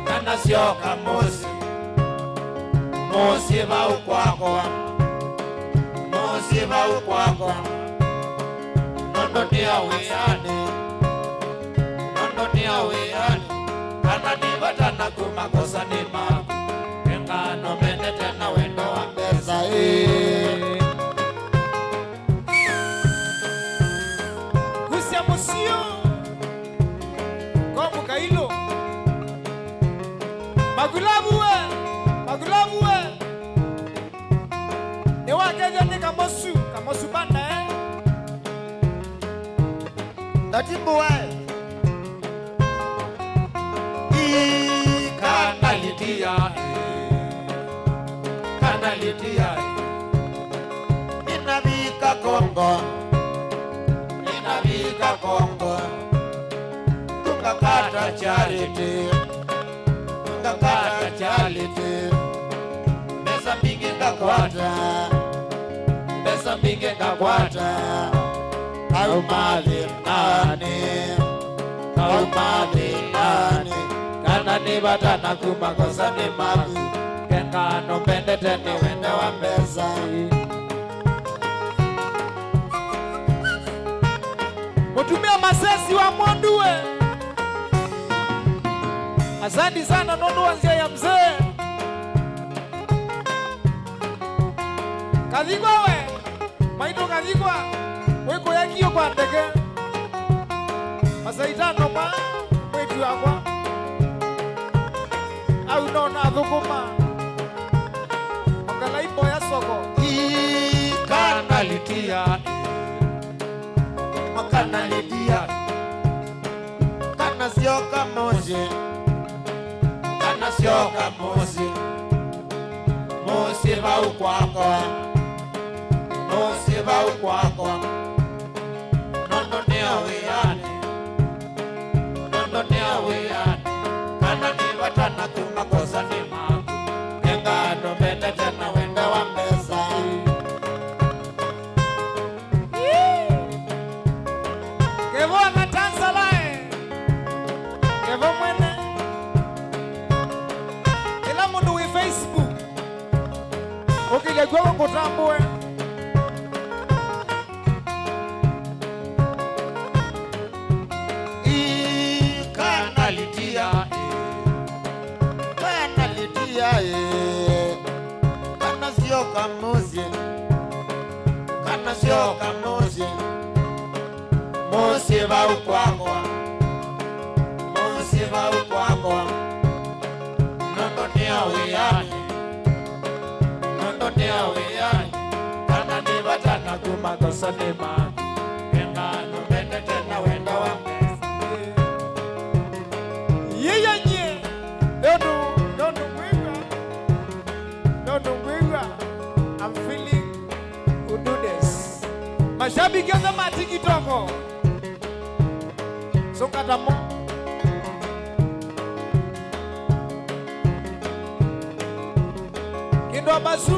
kana syoka mũsyĩ, mũsyĩ vau kwakwa, mũsyĩ vau kwakwa, nũndũ nĩ o wĩanĩ, nũndũ nĩ o wĩanĩ, kana nĩ vata naku makosanĩ maku, nĩ ngano mendete na wendo wa mbesa, ĩĩ. Gusia mũsyĩ. Komu Kailũ. Magulavu we, Magulavu we. Nĩwakethya nĩ Kamosu, Kamosu banda, eh? Ndatimbũae. Ii, kana Lidia, eh. Kana Lidia, eh. Ninavika Kongo, ninavika Kongo, tungakata charity, tungakata charity, mbesa mbingĩ ngakwata, mbesa mbingĩ ngakwata, auma thĩnanĩ, auma thĩnanĩ, kana nĩ vata naku makosanĩ maku, nĩ ngano mendete na wendo wa mbesa. Mũtumĩa Masesi wa Mwondu we. Asante sana nũndũ wa nzĩa ya mzee. Kathikwa we, maitũ Kathikwa, wĩkũya kio kwa ndeke. Masaa itano ma mwĩtu wakwa. Au no nathũkũma. Ongelai mboya soko. Ii, kana Lidia, kana Lidia, kana syoka mũsyĩ, kana syoka mũsyĩ, mũsyĩ vau kwakwa, mũsyĩ vau kwakwa, nũndũ nĩ o wĩanĩ. Nũndũ nĩ o wĩanĩ, kana nĩ vata naku makosanĩ maku, nĩ ngano mendete na wendo wa mbesa. Kevo ana tansalae. Kevo mwene. Kĩla mũndũ wĩ Facebook. Ũkĩlya kw'oko ngũtambũe. Ii, kana Lidia, ĩĩ. Kana Lidia, ĩĩ. Kana syoka mũsyĩ. Kana syoka mũsyĩ. Mũsyĩ vau kwakwa. Mũsyĩ vau kwakwa. Nũndũ nĩ o wĩanĩ. Nũndũ nĩ o wĩanĩ, kana nĩ vata naku makosanĩ maku, nĩ ngano mendete na wendo wa mbesa. Yĩya nyie, nũndũ, nũndũ ngwĩw'a, nũndũ ngwĩw'a, I'm feeling good days. Mashabiki onthe ma TikTok. Sũnga tamo. Kĩndũ abasu.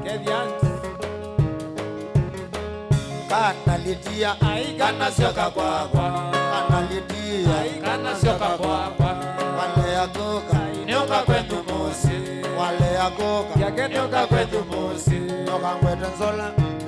Kevians. Kana Lidia. Ai, kana syoka kwakwa. Kana Lidia. Ai, kana syoka kwakwa. Walea kũka. Nĩũka kwenyu mũsyĩ. Walea kũka. Yake nĩũka kwenyu mũsyĩ. Nokangwete nzola.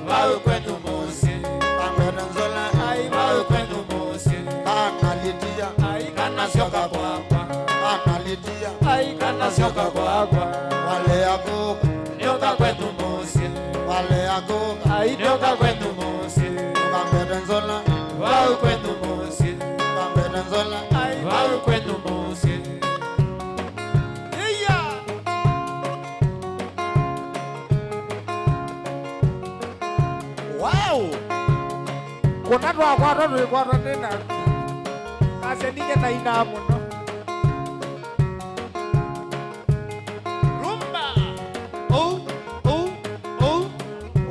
Vau kwenyu mũsyĩ. Kangwete nzola. Ai, vau kwenyu mũsyĩ. Kana Lidia. Ai, kana syoka kwakwa. Kana Lidia. Ai, kana syoka kwakwa. Walea kũka. Nĩũka kwenyu mũsyĩ. Walea kũka. Ai, nĩũka kwenyu mũsyĩ. Nokangwete nzola. Vau kwenyu mũsyĩ. Nokangwete nzola. Ai, vau kwenyu mũsyĩ. Iya. Wow! Kũna twakwatwa tũikwatwa nĩ na kasya ningĩ nainaa mũno. Rumba! Ou, ou, ou,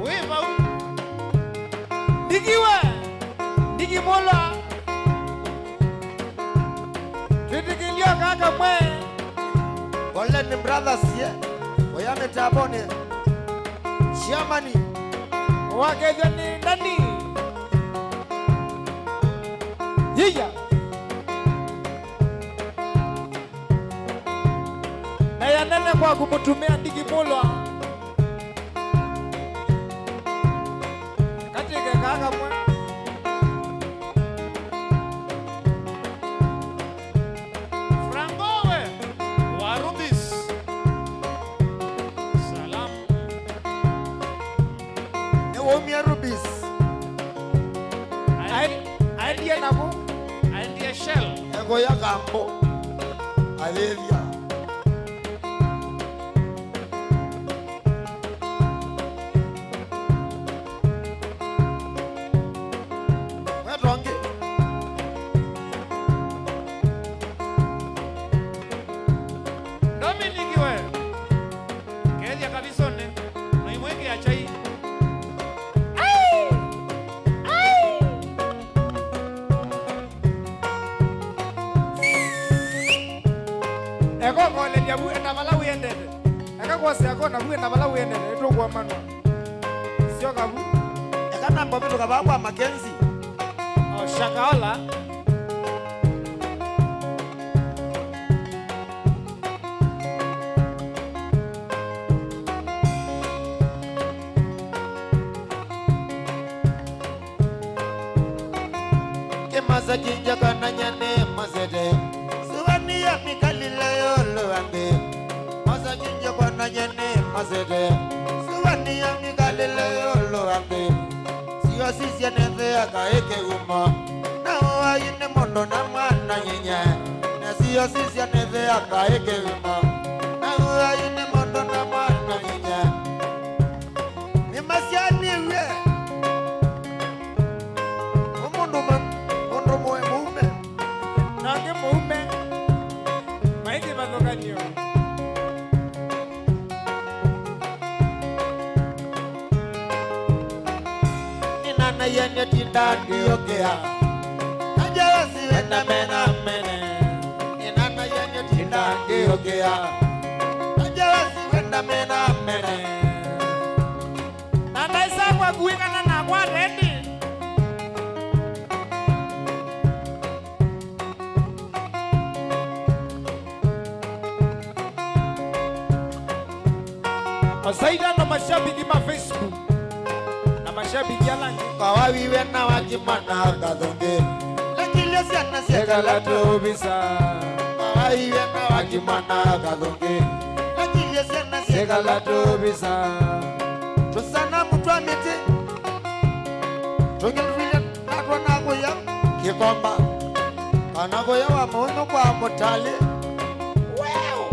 wĩ vau. Ndiki we, ndiki mũlwa. Twĩtĩkĩlyo kaka mwe. Golden Brothers, yeah. Oya mĩtambonĩ. Chairman. Wakethwa nĩ ndani. Yiya. Na ya nene kwaku mũtumĩa ndikimũlwa. Katike kaa kamwe. Franco we wa Rubis. Salam. Nĩwaumie Rubis. Aendie, aendie naku. Aendie Shell. Ekũya kambo. Ayĩthya. Wetongi. Dominic we. Kethya kavisonĩ. Noimwĩkĩa chai. Ai! Ai! Eka ũkolelya vu enda vala wĩendete. Eka kwosea kona vu enda vala wĩendete. Nĩtũkũomanwa. Syoka vu. Eka namba ũvĩtũka vaa kwa Mackenzie. O Shakaola. Kĩmasa kĩngya kana nyane masete. Suvani ya mikalile yolo ande. Masa kĩngya kana nyane masete. Suvani ya mikalile yolo ande. Sio sisya nethea kaĩ kĩgumo. Na ũai nĩ mũndũ na mwana nginya. Na sio sisya nethea kaĩ kĩgumo. Na ũai nĩ mũndũ na mwana nginya. Nĩmasyaanĩw'e. Ũmũndũ mwe, mũndũ mwe mũume. Na ũngĩ mũume. Maĩ kĩvathũkany'o. Nĩnanaianĩtye ndangĩũkĩa. Aja wasiwenda mena mene. Nĩnanaianĩtye ndangĩũkĩa. Aja wasiwenda mena mene. Na ndaisakwa kuikana nakwa rendi. Masaida na mashabiki ma Facebook na mashabiki ala angĩ. Kawawiwe na wakimana kathonge. Lakile syana syekala tũvisa. Kawawiwe na wakimana kathonge. Lakile syana syekala tũvisa. Tũsanamu twa mĩtĩ. Tũngĩ tũvile natwa na kũya kĩkomba. Kana kũya wa mũũnyũ kwa mũtalĩ. Weũ!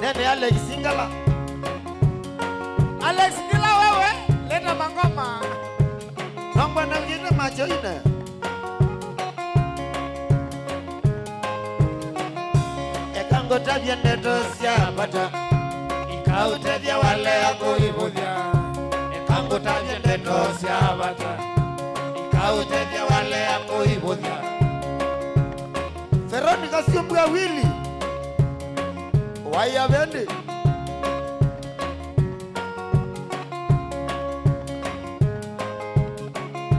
Nene Alex Ngala. Alex Ngala, wewe, leta mangoma. Nongwa na wĩna macho ine. Eka ngũtavye ndeto sya vata, ikaũtethya walea kũivũthya. Eka ngũtavye ndeto sya vata, ikaũtethya walea kũivũthya. Veronica Syumbua Wili, waĩa vendi.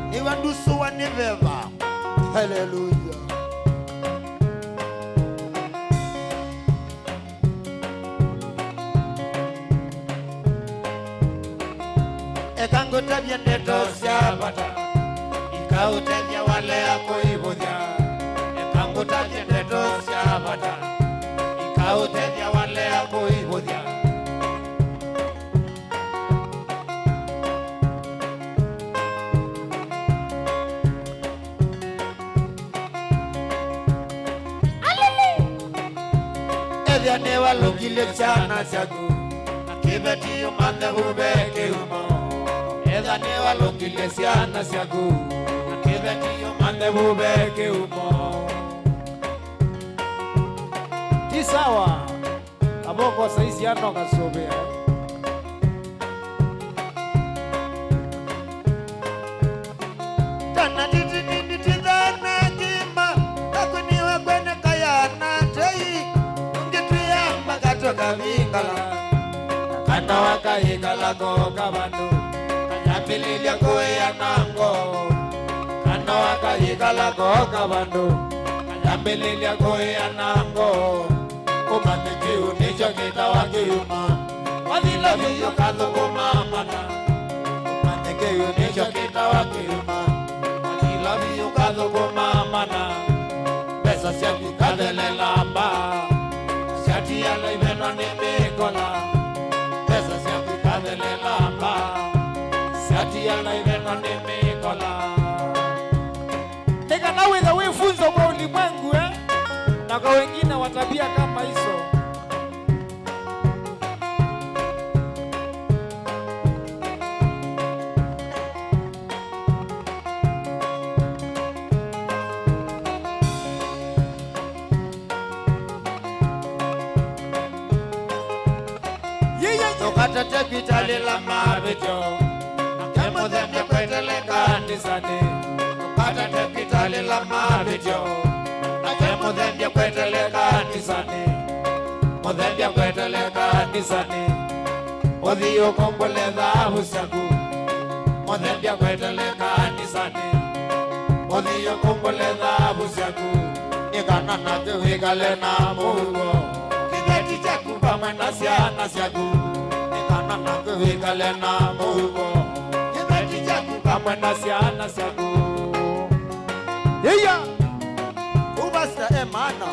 Nĩw'a ndusũwa nĩ veva. Haleluya. Eka ngũtavye ndeto sya vata, ikaũtethya walea kũivũthya. Eka ngũtavye ndeto sya vata, ikaũtethya walea kũivũthya. Ethĩa nĩwalũkilye syana syaku na kĩveti ũmanthe vu ve kĩumo. Ethĩa nĩwalũkilye syana syaku na kĩveti ũmanthe vu ve kĩumo. Ti sawa. Voko saisi ano kasũvĩa. Tana titi nini tithana kima, kakuniwe kwene kayana tei, ungitwiyamba katwe kavingala. Kana wakayikala ko kavandu, kayambililya kuia na ngo. Kana wakayikala ko kavandu, kayambililya kuia na ngo. Ũmanye kĩu nĩkyo kĩtawa kĩuma. Wathila vyũ ũkathũkũma mana. Ũmanye kĩu nĩkyo kĩtawa kĩuma. Wathila vyũ ũkathũkũma mana. Mbesa syaku ikathelela mbaa. Syatiala ivenwa nĩ mĩkola. Mbesa syaku ikathelela mbaa. Syatiala ivenwa nĩ mĩkola. Nĩ kana wĩthwe wĩ funzo kwa ulimwengu, eh? Na kwa wengine wa tabia kama hizo. Ndũkatate kwitalĩla mavĩtyo, nake mũthembya kwetele kanisanĩ. Ndũkatate kwitalĩla mavĩtyo, nake mũthembya kwetele kanisanĩ. Mũthembya kwetele kanisanĩ, ũthi ũkũngũle thavu syaku. Mũthembya kwetele kanisanĩ, ũthi ũkũngũle thavu syaku. Nĩ kana naku wĩkale na mũuo. Kĩveti kyaku vamwe na syana syaku. Nĩ kana naku wĩkale na mũuo. Kĩveti kyaku vamwe na syana syaku. Iya! Ũvasya e maana.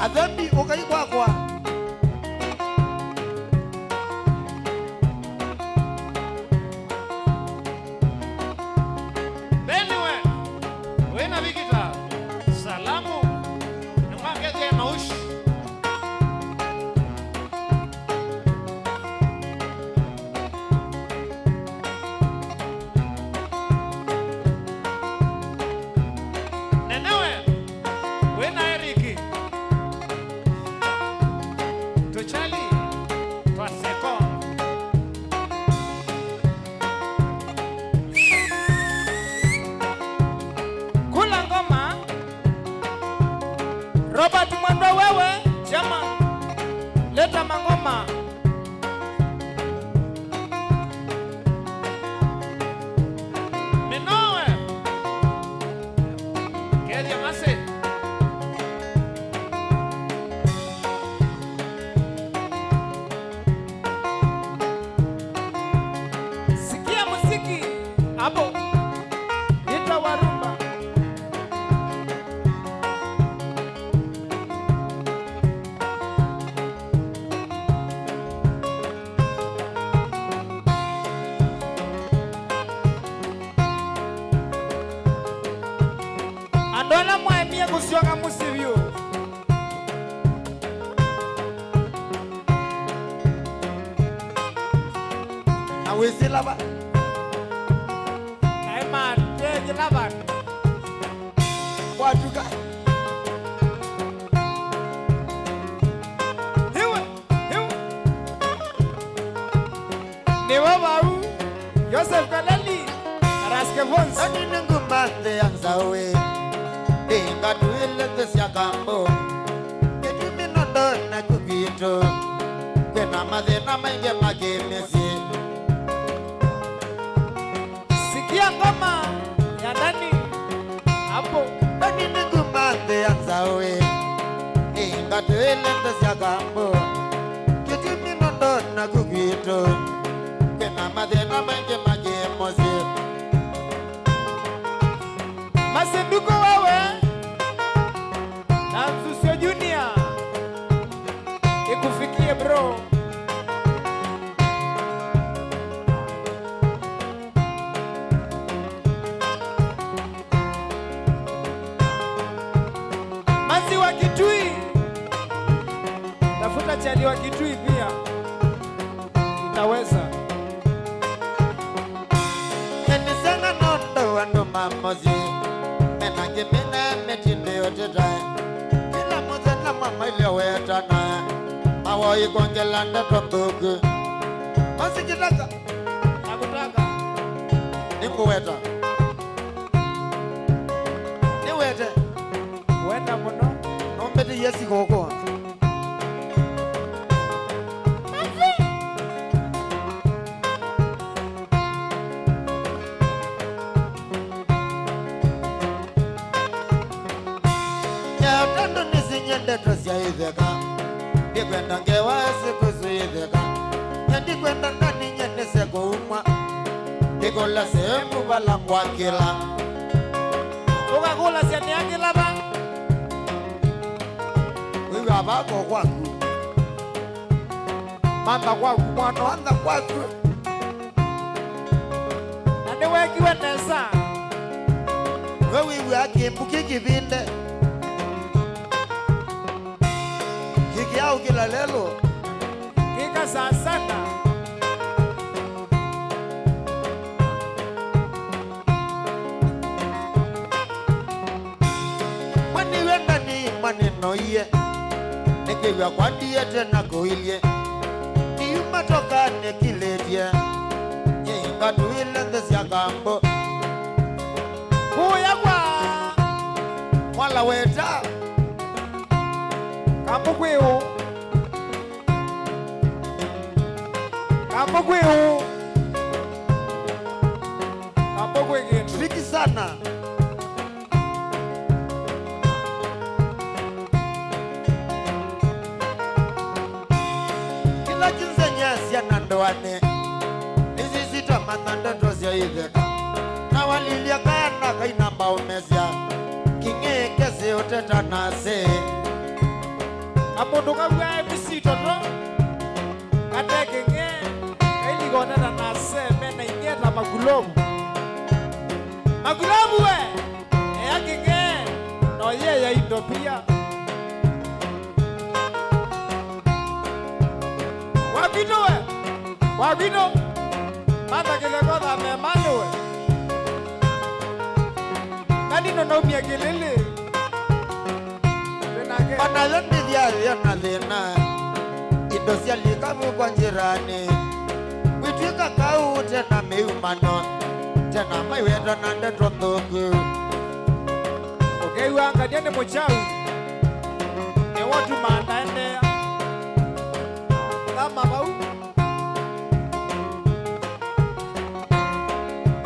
Athembi, ũkai kwakwa. Beni we, wĩna vikita, salamu, nĩwangethie maushi. Nenewe, wĩna Eriki. Tũchali, twaseko. Kula ngoma. Robert Mwendwa wewe, chama. Leta mangoma. Minowe. Kethia masi. Sikia muziki hapo. Ita wa rumba. Andũ ala mwaemie kũsyoka mũsyĩ vyũ. Na wĩsĩla va? Naĩ matee kĩla vandũ. Kwatuka. Hiwe, hiwe. Nĩvo vau, Joseph Kaleli, na Raskevons. Ani nĩ nguma nthĩ ya nzaũ ĩ, ĩ ngatũĩle nthĩ sya kambo. Kĩtumi no ndona kũkwitũ kwĩna mathĩna maingĩ ma kĩmĩsyĩ. Sikia ngoma ya ndani hapo. Ndani nĩ kuma nthĩ ya nzaũ ĩ, ĩ ngatũĩle nthĩ sya kambo. Kĩtumi no ndona kũkwitũ kwĩna mathĩna maingĩ ma kĩmũsyĩ. Masinduko wewe na Nzucio Junior. Ikufikie, bro. Manzi wa Kitui. Tafuta chali wa Kitui pia. Itaweza. Nĩnĩseng'a nũndũ andũ ma mũsyĩ mena kĩmĩna mĩtindo yotetae. Kĩla mũthenya Mailye wetana, mawoi kwongela ndeto nthũku. Masikitaka, nakutaka. Nĩngũweta. Nĩwete. Wenda mũno. Nũmbĩtĩie sikũkũ. Nyayo tondũ nĩsinyie ndeto sya ĩtheka. Ndikwenda ngewa siku sya ĩtheka. Na ndikwenda ndani nye nĩse kũumwa. Ndikũla sehemu vala ngwakĩla. Ũkakũlasya nĩakĩla va? Wĩw'a vako kwaku. Mantha kwaku mwana. Mantha kwaku. Na nĩwekiwe nesa. We wĩw'aa kĩmbu kĩ kĩvinde. Kĩkĩaũkĩla lelũ. Kĩkasasana. Mwaniwe ndani mwaninoie, nĩkĩw'a kwandiete na kũilye. Niuma toka nĩkilĩtye, nyinga tuile nthĩ sya kambo. Kũya kwa mwala weta. Kambo kwĩ ũ? Kambo kwĩ ũ? Kambo kwĩ kĩndũ. Tricky sana. Kĩla kĩnzenyasya na ndoanĩ, nĩsisita mantha ndeto sya ĩtheka. Na walilya kana kaina mbaũmesya, kĩng'ee kesi ũteta nase. Kamũndũ kaw'aa M C Toto, kate kĩng'ee, kailiga ũteta nase, mena ing'ee ta makulovu. Makulovu we! Ea kĩng'ee, no yeya indo pia. Wakwitũ we, wakwitũ, mata kĩtheko thame mali we. Nani nonaumia kĩlĩlĩ? Wĩ nake. Onayo ndĩthyathya na thĩna, indo syalika vukwa njĩranĩ. Wĩtw'ĩka kau tena mĩumano, tena maiweta na ndeto nthũku. Ũkew'a ngania nĩ mũkyau, nĩwe ũtumaa ndaendeea. Thama vau.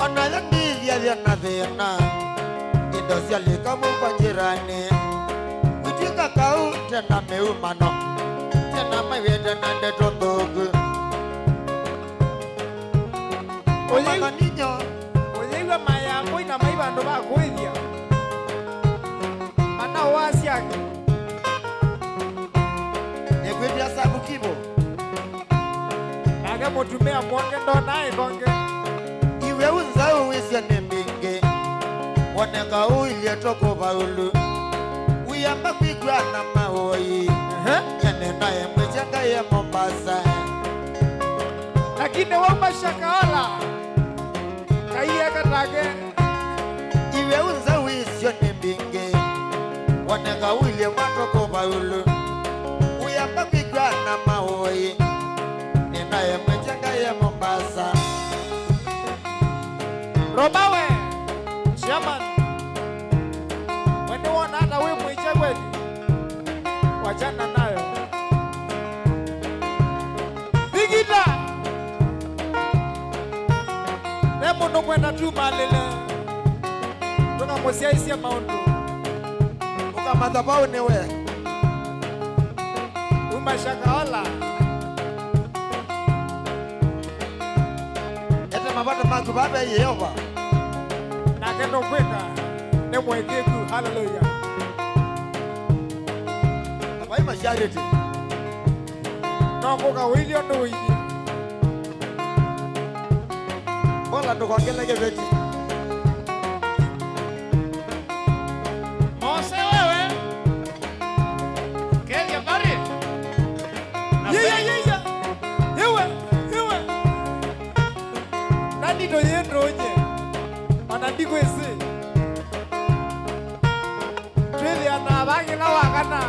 Onayo ndĩthiathya na thĩna, indo syalika vukwa njĩranĩ. Wĩtw'ĩka kau tena mĩumano, tena maiweta na ndeto nthũku. Ũyĩu- Mathanyinyo. Ũyĩw'a mayambũi na mai vandũ va kũĩthya. Mana ũwasyake. Nĩkwĩtya savu kĩvo. Nake mũtumĩa mwonge ndonaa ĩkonge. Iw'eu nzaũ wĩsya nĩ mbingĩ. Woneka ũilye toko vaũlu. Wĩamba kwĩkw'a na mawoi. Ehe. Nyene naye mwĩkya Ngai e Mombasa. Lakini wauma Shakahola. Ngai eka take. Iw'eu nzaũ wĩsyo nĩ mbingĩ. Woneka ũilye mwatoko vaũlu. Wĩamba kwĩkw'a na mawoi. Nĩnaye mwĩkya Ngai e Mombasa. Roba we, chairman. We nĩwona ata wĩ mwĩkya kweli? Wachana nayo. Thigita! Ve mũndũ kwenda tumalĩle, tũkamũsyaĩsya maũndũ. Ũkamatha vau nĩwe. Uma Shakahola. Ete mavata maku vave Yeova. Nake nũkwĩka nĩ mũĩkĩĩku. Haleluya. Vai masharĩte. No kũka ũilye ũndũ ũilyĩ. Mbola ndũkongeleke veti. Mose wewe. Kethya mbari. Na Yiya, mbari. Yiya. Iwe, iwe. Na ndito yĩndũnye. Ona ndikwĩsĩ. Twĩthĩanaa vangĩla wa kana.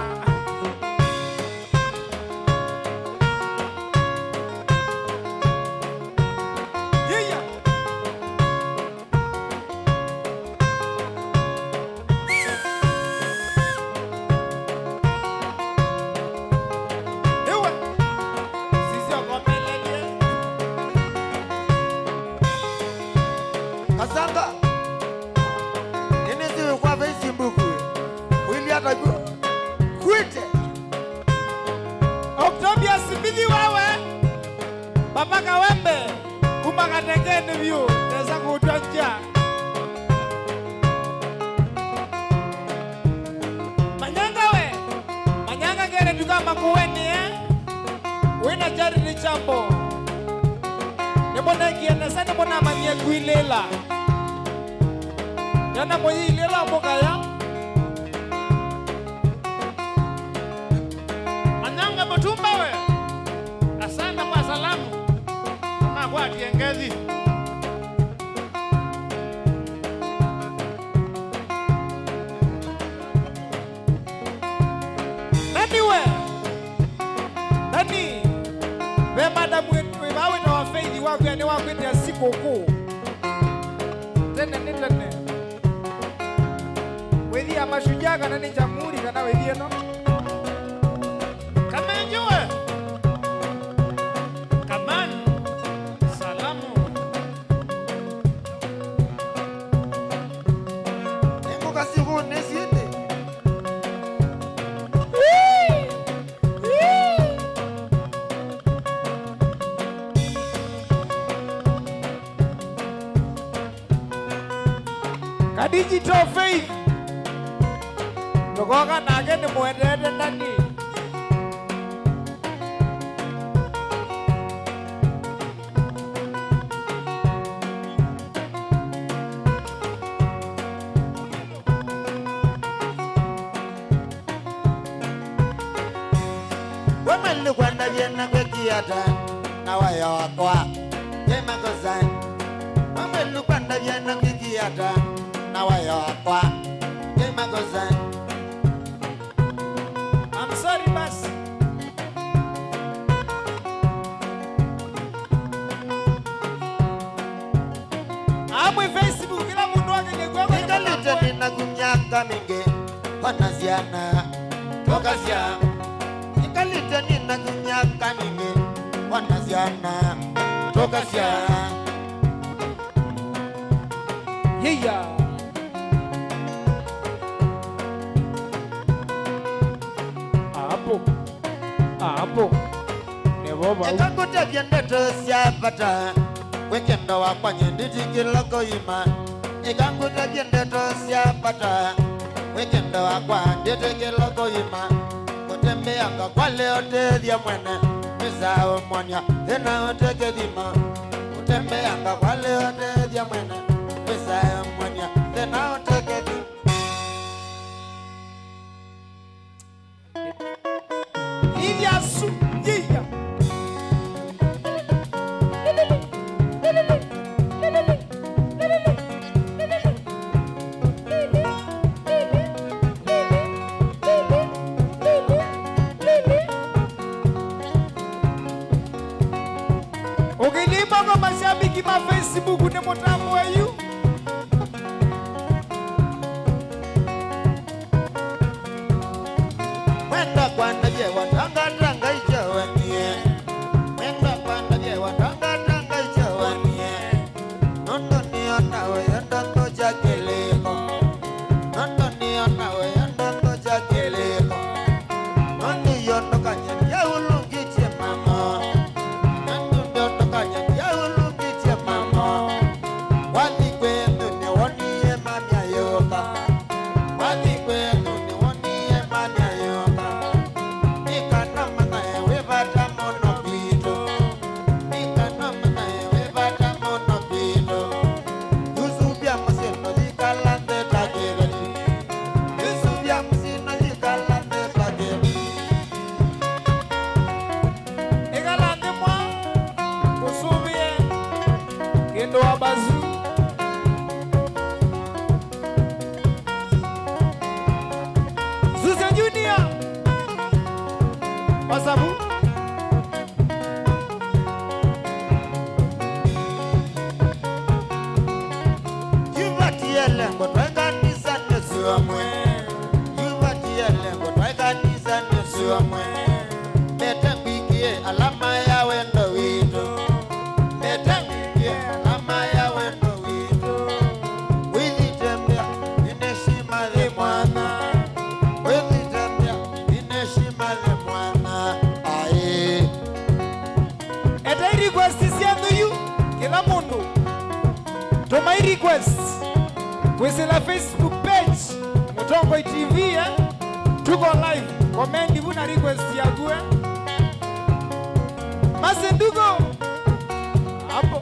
Mĩthi wewe, Papa Kawembe, kuma Katekeni vyũ, nesa kũtwa nja. Manyanga we, Manyanga ngele nduka makuweni, eh? Wĩna Charity Chambo. Nĩmũnekie nesa, nĩmũnamanyie kwilĩla. Yana mũyilĩla mũkaya. Manyanga Mũtumba we, asante kwa salamu. Nakwatie ngethi. Nani we? Nani? Ve madam wĩ, wĩ vaa wĩtawa Faith wakwĩa nĩwakwĩtĩa sikũkũ. Tene nĩ tene. Wĩthĩa Mashujaa kana nĩ Jamhuri kana wĩthĩe no? Kamenji we. Kaman. Salamu. Nĩngũka syĩvũnĩ syĩndĩ. Ka Digital Faith. Ndũkoka nake nĩmũendete ndani. We mwĩlĩ kwandavya na kwĩkĩa ata na waya wakwa? Yai makosa. We mwĩlĩ kwandavya na kwĩkĩa ata na waya wakwa? Yai makosa. I'm sorry, basi. Amwe Facebook, kila mũndũ akĩlĩkwekwa nĩkalĩte nĩnaku myaka mingĩ, ona syana tũkasya. Nĩkalĩte nĩnaku myaka mingĩ, ona syana tũkasya. Yeah. Apo, apo, nĩvo vau. Eka ngũtavye ndeto sya vata, wĩkendo wakwa nyie ndĩtĩkĩla kũima. Eka ngũtavye ndeto sya vata, wĩkendo wakwa ndĩtĩkĩla kũima. Kũtembeanga kwa leo tethya mwene, nĩsaa ũmwony'a thĩna ũte kĩthima. Kũtembeanga kwa leo tethya mwene, nĩsaa ũmwony'a thĩna ũte kĩthima. Ilya su, ilya. Ũkĩlima kwa mashabiki ma Facebook nĩ mũtambo wa yu. Mwenda kwandavye watangatanga ichewanie. Mwenda kwandavye watangatanga ichewanie. Nũndũ nĩona wĩenda ndocha kĩlĩko. Nũndũ nĩona wĩenda ndocha kĩlĩko. Nũndũ yondokany'a yaulungĩtye mamo. Nũndũ yondokany'a yaulungĩtye mamo. Wathi kwĩthũ nĩwonie mamya yũka. Wathi kwĩthũ nĩwonie mamya yũka. Nĩ kana manae wĩ vata mũno kwitũ. Nĩ kana manae wĩ vata mũno kwitũ. Yusuvya mũsyĩ nũyĩkala nthĩ ta kĩveti. Yusuvya mũsyĩ nũyĩkala nthĩ ta kĩveti. Ĩkala nthĩ mwa, ũsũvĩe kĩndũ wa basu. Susan Junior. Osabu. Yuvatie lengo twaĩ kanisa nĩsũamwe. Yuvatie lengo twaĩ kanisa nĩsũamwe. Mbete ngwikie alama ya wendo witũ. Mbete ngwikie alama ya wendo witũ. Wĩthitembea nĩ heshima yĩ mwana. Wĩthitembea nĩ heshima yĩ mwana. Kwĩsĩla Facebook page, Mũtongoi T V, eh? Tuko live. Comment vu na request yaku, eh? Masenduko. Hapo.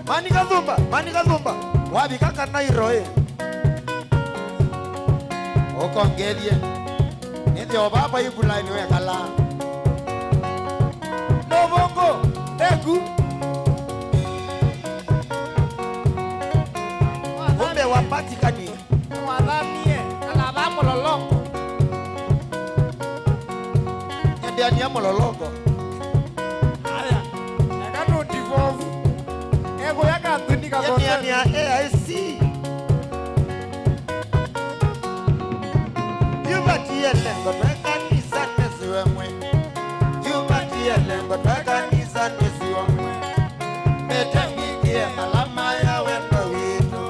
Mani Kathumba, Mani Kathumba. Wavika Kanairo, eh? Ũkongethye. Nĩthĩ o vaa vai mbulainĩ wekalaa. Nũvũngũ, ndeku. Ũmbe wa Patikani. Nĩwathamie, alavaa mũlolongo. Nyendeania mũlolongo. Aya, eka nũndivovu. Ekũya kathuni kathothe. Nyendeania A I C. Yupatie lengo twe kanisa nĩsiwe mwe. Yupatie lengo twe kanisa nĩsiwe mwe. Mĩtangĩkie alama ya wendo witũ.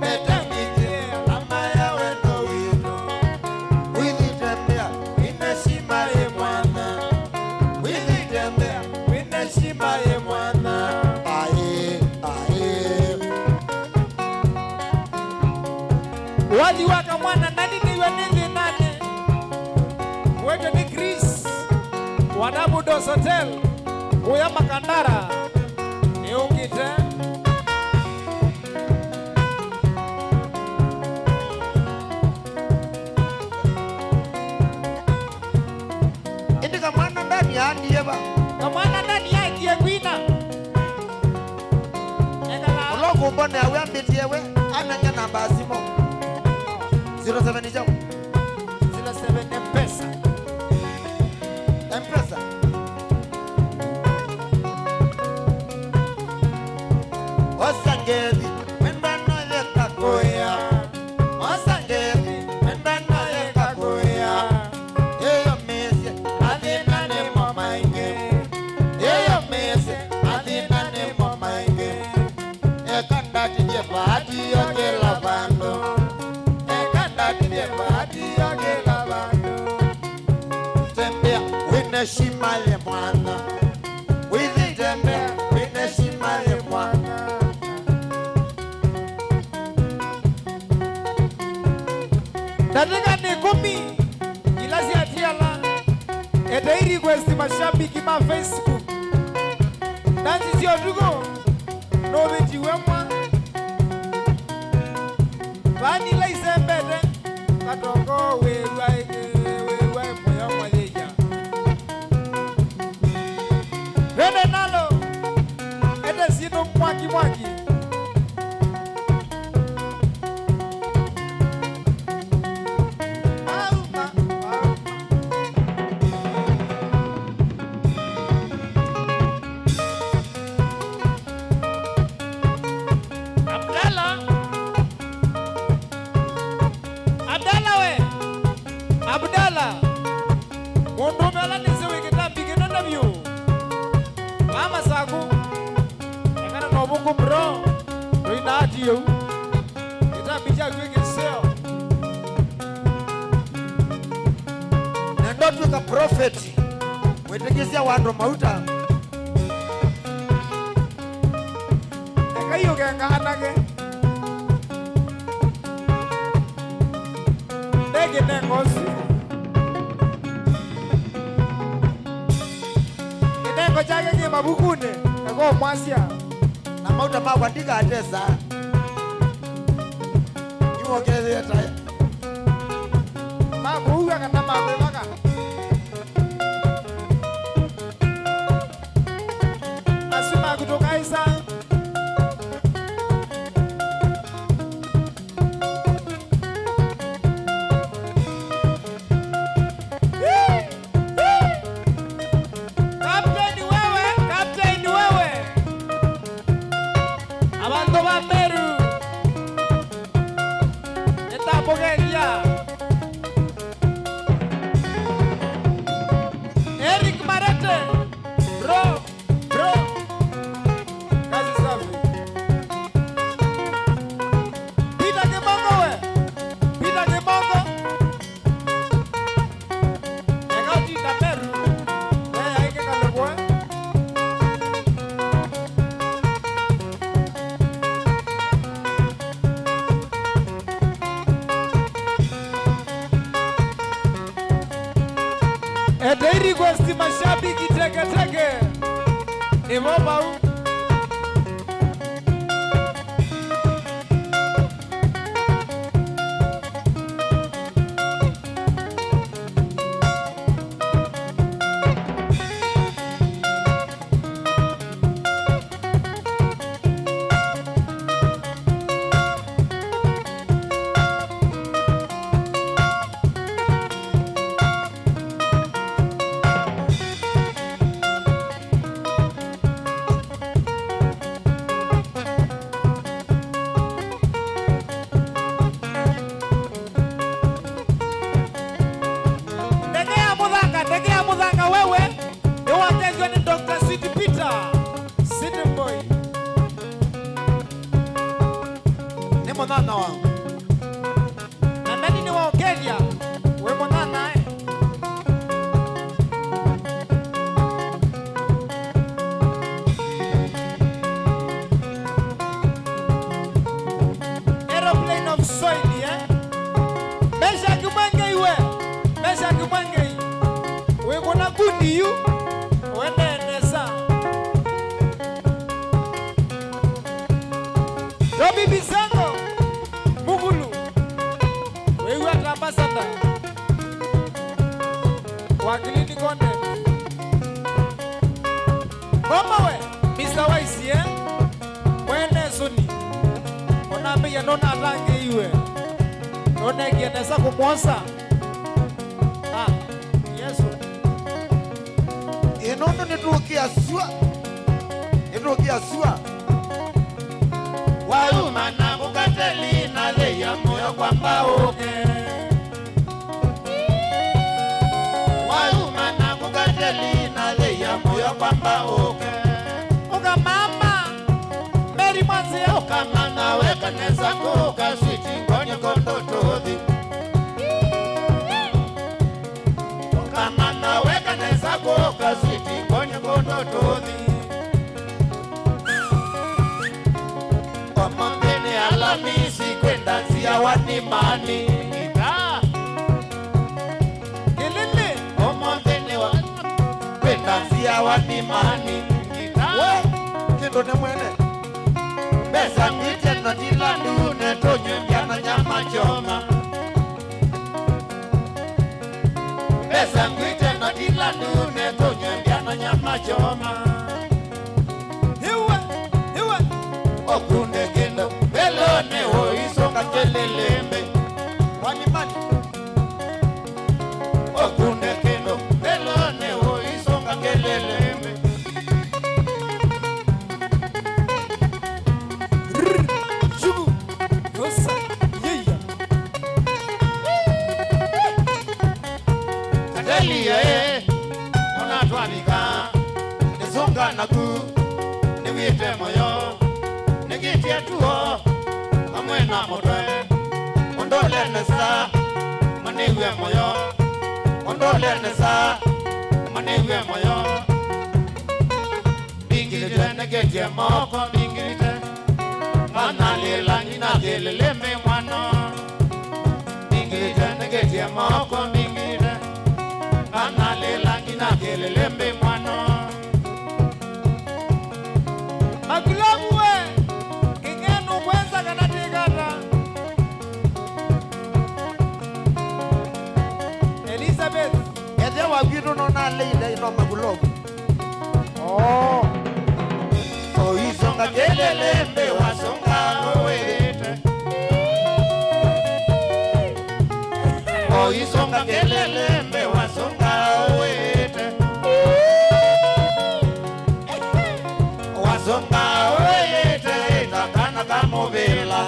Mĩtangĩkie alama ya wendo witũ. Wĩthitembea wĩna shima yĩ mwana. Wĩthitembea wĩna shima yĩ mwana. Aĩ, aĩ. Wathi wa kamwana ndanĩnĩw'a nĩ thĩnanĩ. Wetwe nĩ Chris wa Damudos Hotel, kũya Makandara. Nĩũkĩte. Ĩndĩ kamwana ndani aandie va? Kamwana ndani aekie kwina. Ekala. Ũla ũkũmbonea we ambĩtie we, anenge namba ya simũ. Zero seven kyaũ? Zero seven M-Pesa. M-Pesa. Osa ngethi, wenda no yeka kũya. Osa ngethi, wenda no yeka kũya. Ĩyũmĩĩsye, mathĩna nĩmo maingĩ. Ĩyũmĩĩsye, mathĩna nĩmo maingĩ. Eka ndatithye vaati yo kĩla vandũ. Eka ndatithye vaati yo kĩla vandũ. Tembea wĩna shima ye mwana. Wĩthĩ tembea wĩna shima ye mwana. Ndatĩka nĩ ĩkũmi ila syatiala, etei request mashabiki ma Facebook. Ndanzi sya ũtukũ, nũvĩtiwe mwa. Vaa nila isembete, katoko wĩw'a ĩngĩ, wĩw'a ĩmwe ya mwayĩya. Twende nalo, ete syĩndũ mwaki mwaki. Abdala. Abdala we. Abdala. Mũndũũme ũla nĩsĩ wĩ kĩtambi kĩnene vyũ. Mama Saku. Ekana na ũvũngũ bro. Ndũinaati ũu. Kĩtambi kyaku kĩseo. Na ndotw'ĩka profeti, mwĩtĩkĩsya wa andũ mauta. Ekai ũkenga anake. Nde kĩnengo ũsu. Kĩnengo kyake kĩ mavukunĩ, eka ũmwasya. Na mauta makwa ndikatesa. Nĩwokethĩe ta ma kũua kana ma kwĩvaka. Asu maku tũkaĩsa. Kapteni wewe, kapteni wewe. Abandu ba Meru. Nĩtambũkethya. Etei request mashabiki Teke Teke. Nĩ vo vau. Ndege ya mũthanga, ndege ya mũthanga wewe, nĩwatethw'a nĩ Doctor Sweet Peter, City Boy. Nĩ mũthanga wangu. Na nani nĩwaũkethya wĩ mũnyanyae? Aeroplane of Swahili, eh? Meshack Mwengei we, Meshack Mwengei. Wĩ kũna kundi yu, ũendee nesa. Robi Bisango, Mugulu, wĩw'a ta ambassador wa Clean Content. Mama we, Mister Wise, eh? Mwene soni. Onambĩie nũnatangĩiwe. Nũnekie nesa kũmwosa. Ah, Yesu. Ĩ nũndũ nĩtũkĩa sua. Nĩtũkĩa sua. Wauma na kũkateli na thĩia mũyo kwamba ũke. Wauma na kũkateli na thĩia mũyo kwamba ũke. Ũka mama, Mary Mwanzia. Ũkamanya weka nesa kũka switi ngonye kũndũ tũthi. Ũkamanya weka nesa kũka switi ngonye kũndũ tũthi. Ũmũnthĩ nĩ Alamisi kwĩ ndanzi ya wanimani. Ngita. Kelele. Ũmũnthĩ nĩ wa, kwĩ ndanzi ya wanimani. Ngita. We, kĩndũ nĩ mwene. Mbesa ngwĩtye noti landune tũnywe mbia na nyama choma. Mbesa ngwĩtye noti landune tũnywe mbia na nyama choma. Hiwe, hiwe. Ũkunde kĩndũ mbelonĩ ũisũnga kĩlĩlĩmbĩ. Wanimani. Ũkunde kĩndũ mbelonĩ ũisũnga kĩlĩlĩmbĩ. Rrr, shugu, yosa, yeya. Kateli, eh, ona twavika, nĩsũnga naku, nĩwĩte mũyo, nĩkĩtie tuo, amwe na mũtwe, ũndũle nesa, manĩw'e mũyo, ũndũle nesa, manĩw'e mũyo. Mbingĩlĩte, nĩkĩtie moko, mbingĩlĩte. Manalĩla ngina kĩlĩlĩmbĩ mwano. Mbingĩlĩte, nĩkĩtie moko, mbingĩlĩte. Manalĩla ngina kĩlĩlĩmbĩ mwano. Makilavu we, kĩng'enu kwenza kana tikata. Elizabeth. Ethĩa wakwitũ nonaleile ino makulovu. Oh. Ũisonga kelele mbĩ wasonga ũwĩte. Ũisonga kelele mbĩ wasonga ũwĩte. Wasonga ũwĩte ĩta kana kamũvĩla.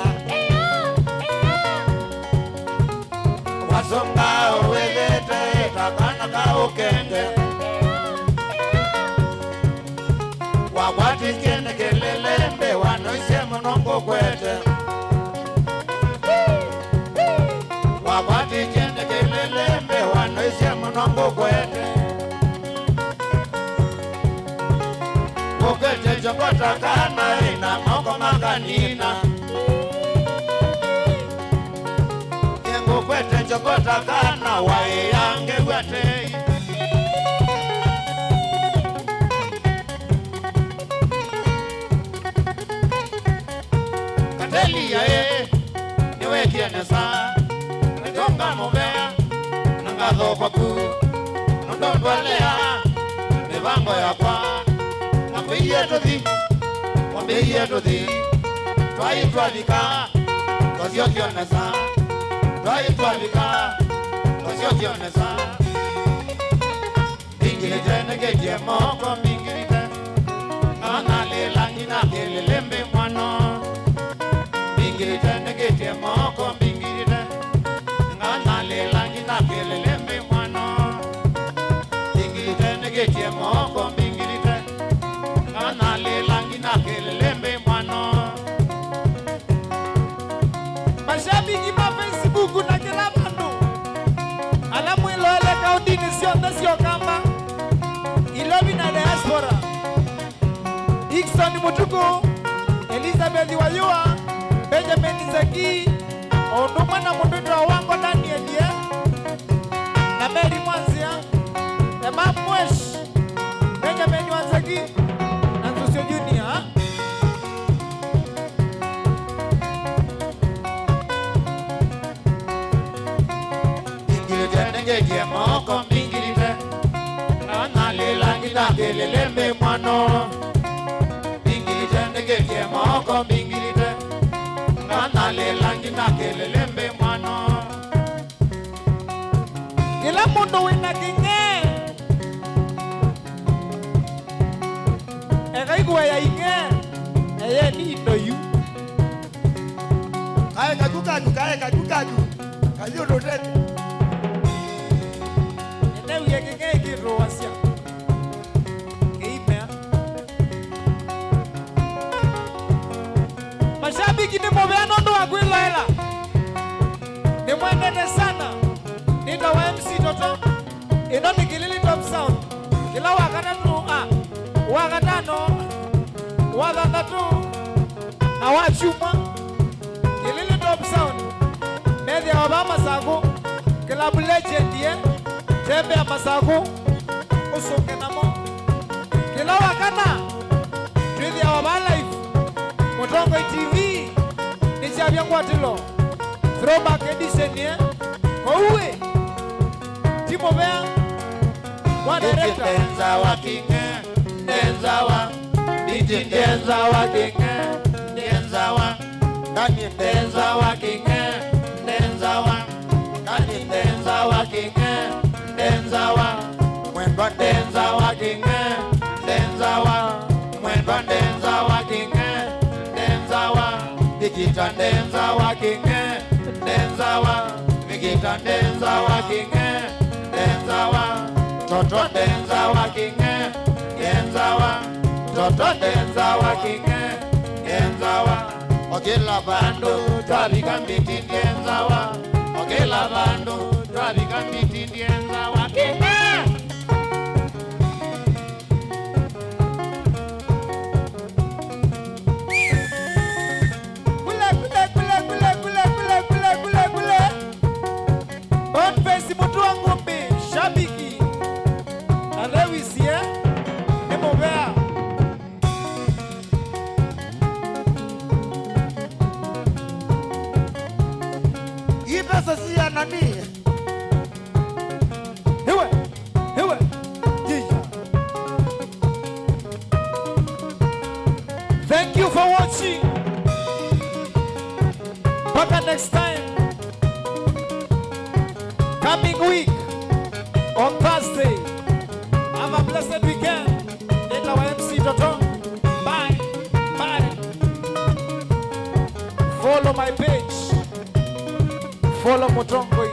Wasonga ũwĩthĩte ta kana ka ũkenge. Wakwatĩtye nĩ kĩlĩlĩmbĩ wanoisye mũno ngũkwete. Wakwatĩtye nĩ kĩlĩlĩmbĩ wanoisye mũno ngũkwete. Ngũkwete njokota kana ĩna moko makanina. Ngũkwete njokota kana waĩa ngew'a tei. Ĩĩ, nĩwekie nesa, nĩtonga mũvea, na ngatho kwaku, nũndũ ndwalea mĩvango yakwa. Wambĩie tũthi, wambĩie tũthi, twaĩ twavika, twasyokio nesa, twaĩ twavika, twasyokio nesa. Mbingĩlĩte nĩkĩtie moko mbingĩlĩte, nganalĩla nginya kĩlĩlĩ mbĩ mwano. Mbingĩlĩte nĩkĩtie moko mbingĩlĩte, nganalĩla nginya kĩlĩlĩ mbĩ mwano. Mbingĩlĩte nĩkĩtie moko mbingĩlĩte, nganalĩla nginya kĩlĩlĩ mbĩ mwano. Mashabiki ma Facebook na kĩla vandũ, ala mwĩloele kaũndĩnĩ syonthe sya Ũkamba, Ilovi na diaspora, Dickson Mũtuku, Elizabeth Wayua, Benjamin Nzeki, o ũndũ ũmwe na mũndũ wĩtawa Wango Daniel ye, na Mary Mwanzia, Emma Mwesh, Benjamin Wanzeki, na Nzusyo Junior. Mbingĩlĩte nĩkĩtie moko mbingĩlĩte, nganalĩla nginya kĩlĩlĩ mbĩ mwano. Mbingĩlĩte nĩkĩtie moko mbingĩlĩte, nganalĩla nginya kĩlĩlĩ mbĩ mwano. Kĩla mũndũ wĩna kĩng'ee, eka ikuea ing'ee, eyeni indo yu. Kaĩ kaku kaku, kaĩ kaku kaku, kathi ũndũ ũtethya. Nĩnewie kĩng'ee kĩndũasya. Kĩimea. Mashabiki nĩ mũvea nũndũ wa kwĩloela. Nĩmwendete sana. Nĩtawa M C Toto. Ĩno nĩ Kĩlĩlĩ Top Sound. Kĩla Wakatatũ, a, Wakatano, Wathanthatũ, na Wakyumwa. Kĩlĩlĩ Top Sound methĩawa vaa Masakũ, Club Legend ye, tembea Masakũ, ũsũnge namo. Kĩla Wakana, twĩthĩawa vaa live, Mũtongoi T V, nĩkyavya ngwatĩlo, throwback edition ye, kwoou ĩ, ti mũvea wa director. Ndenza wa kĩng'e, ndenza wa Biti ndenza wa kĩng'e, ndenza wa. Ndani ndenza wa kĩng'e, ndenza wa. Ndani ndenza wa kĩng'e, ndenza wa. Mwendwa ndenza wa kĩng'e, ndenza wa. Mwendwa ndenza wa kĩng'e, ndenza wa. Vikita ndenza wa kĩng'e, ndenza wa. Vikita ndenza wa kĩng'e, ndenza wa. Toto ndenza wa kĩng'e, ndenza wa. Toto ndenza wa kĩng'e, ndenza wa. O kĩla vandũ twavika Mbiti ndenza wa. O kĩla vandũ twavika Mbiti ndenza wa kĩng'e. Kule, kule, kule. Boniface Mũtũa Ngũmbĩ, shabiki. Na Lewis, eh? Nĩ mũvea. Hii pesa si ya nani? Iwe, iwe, jija. Thank you for watching. Mpaka next time. Coming week on Thursday. Have a blessed weekend. Nĩtawa M C Toto. Bye. Bye. Follow my page. Follow Mũtongoi.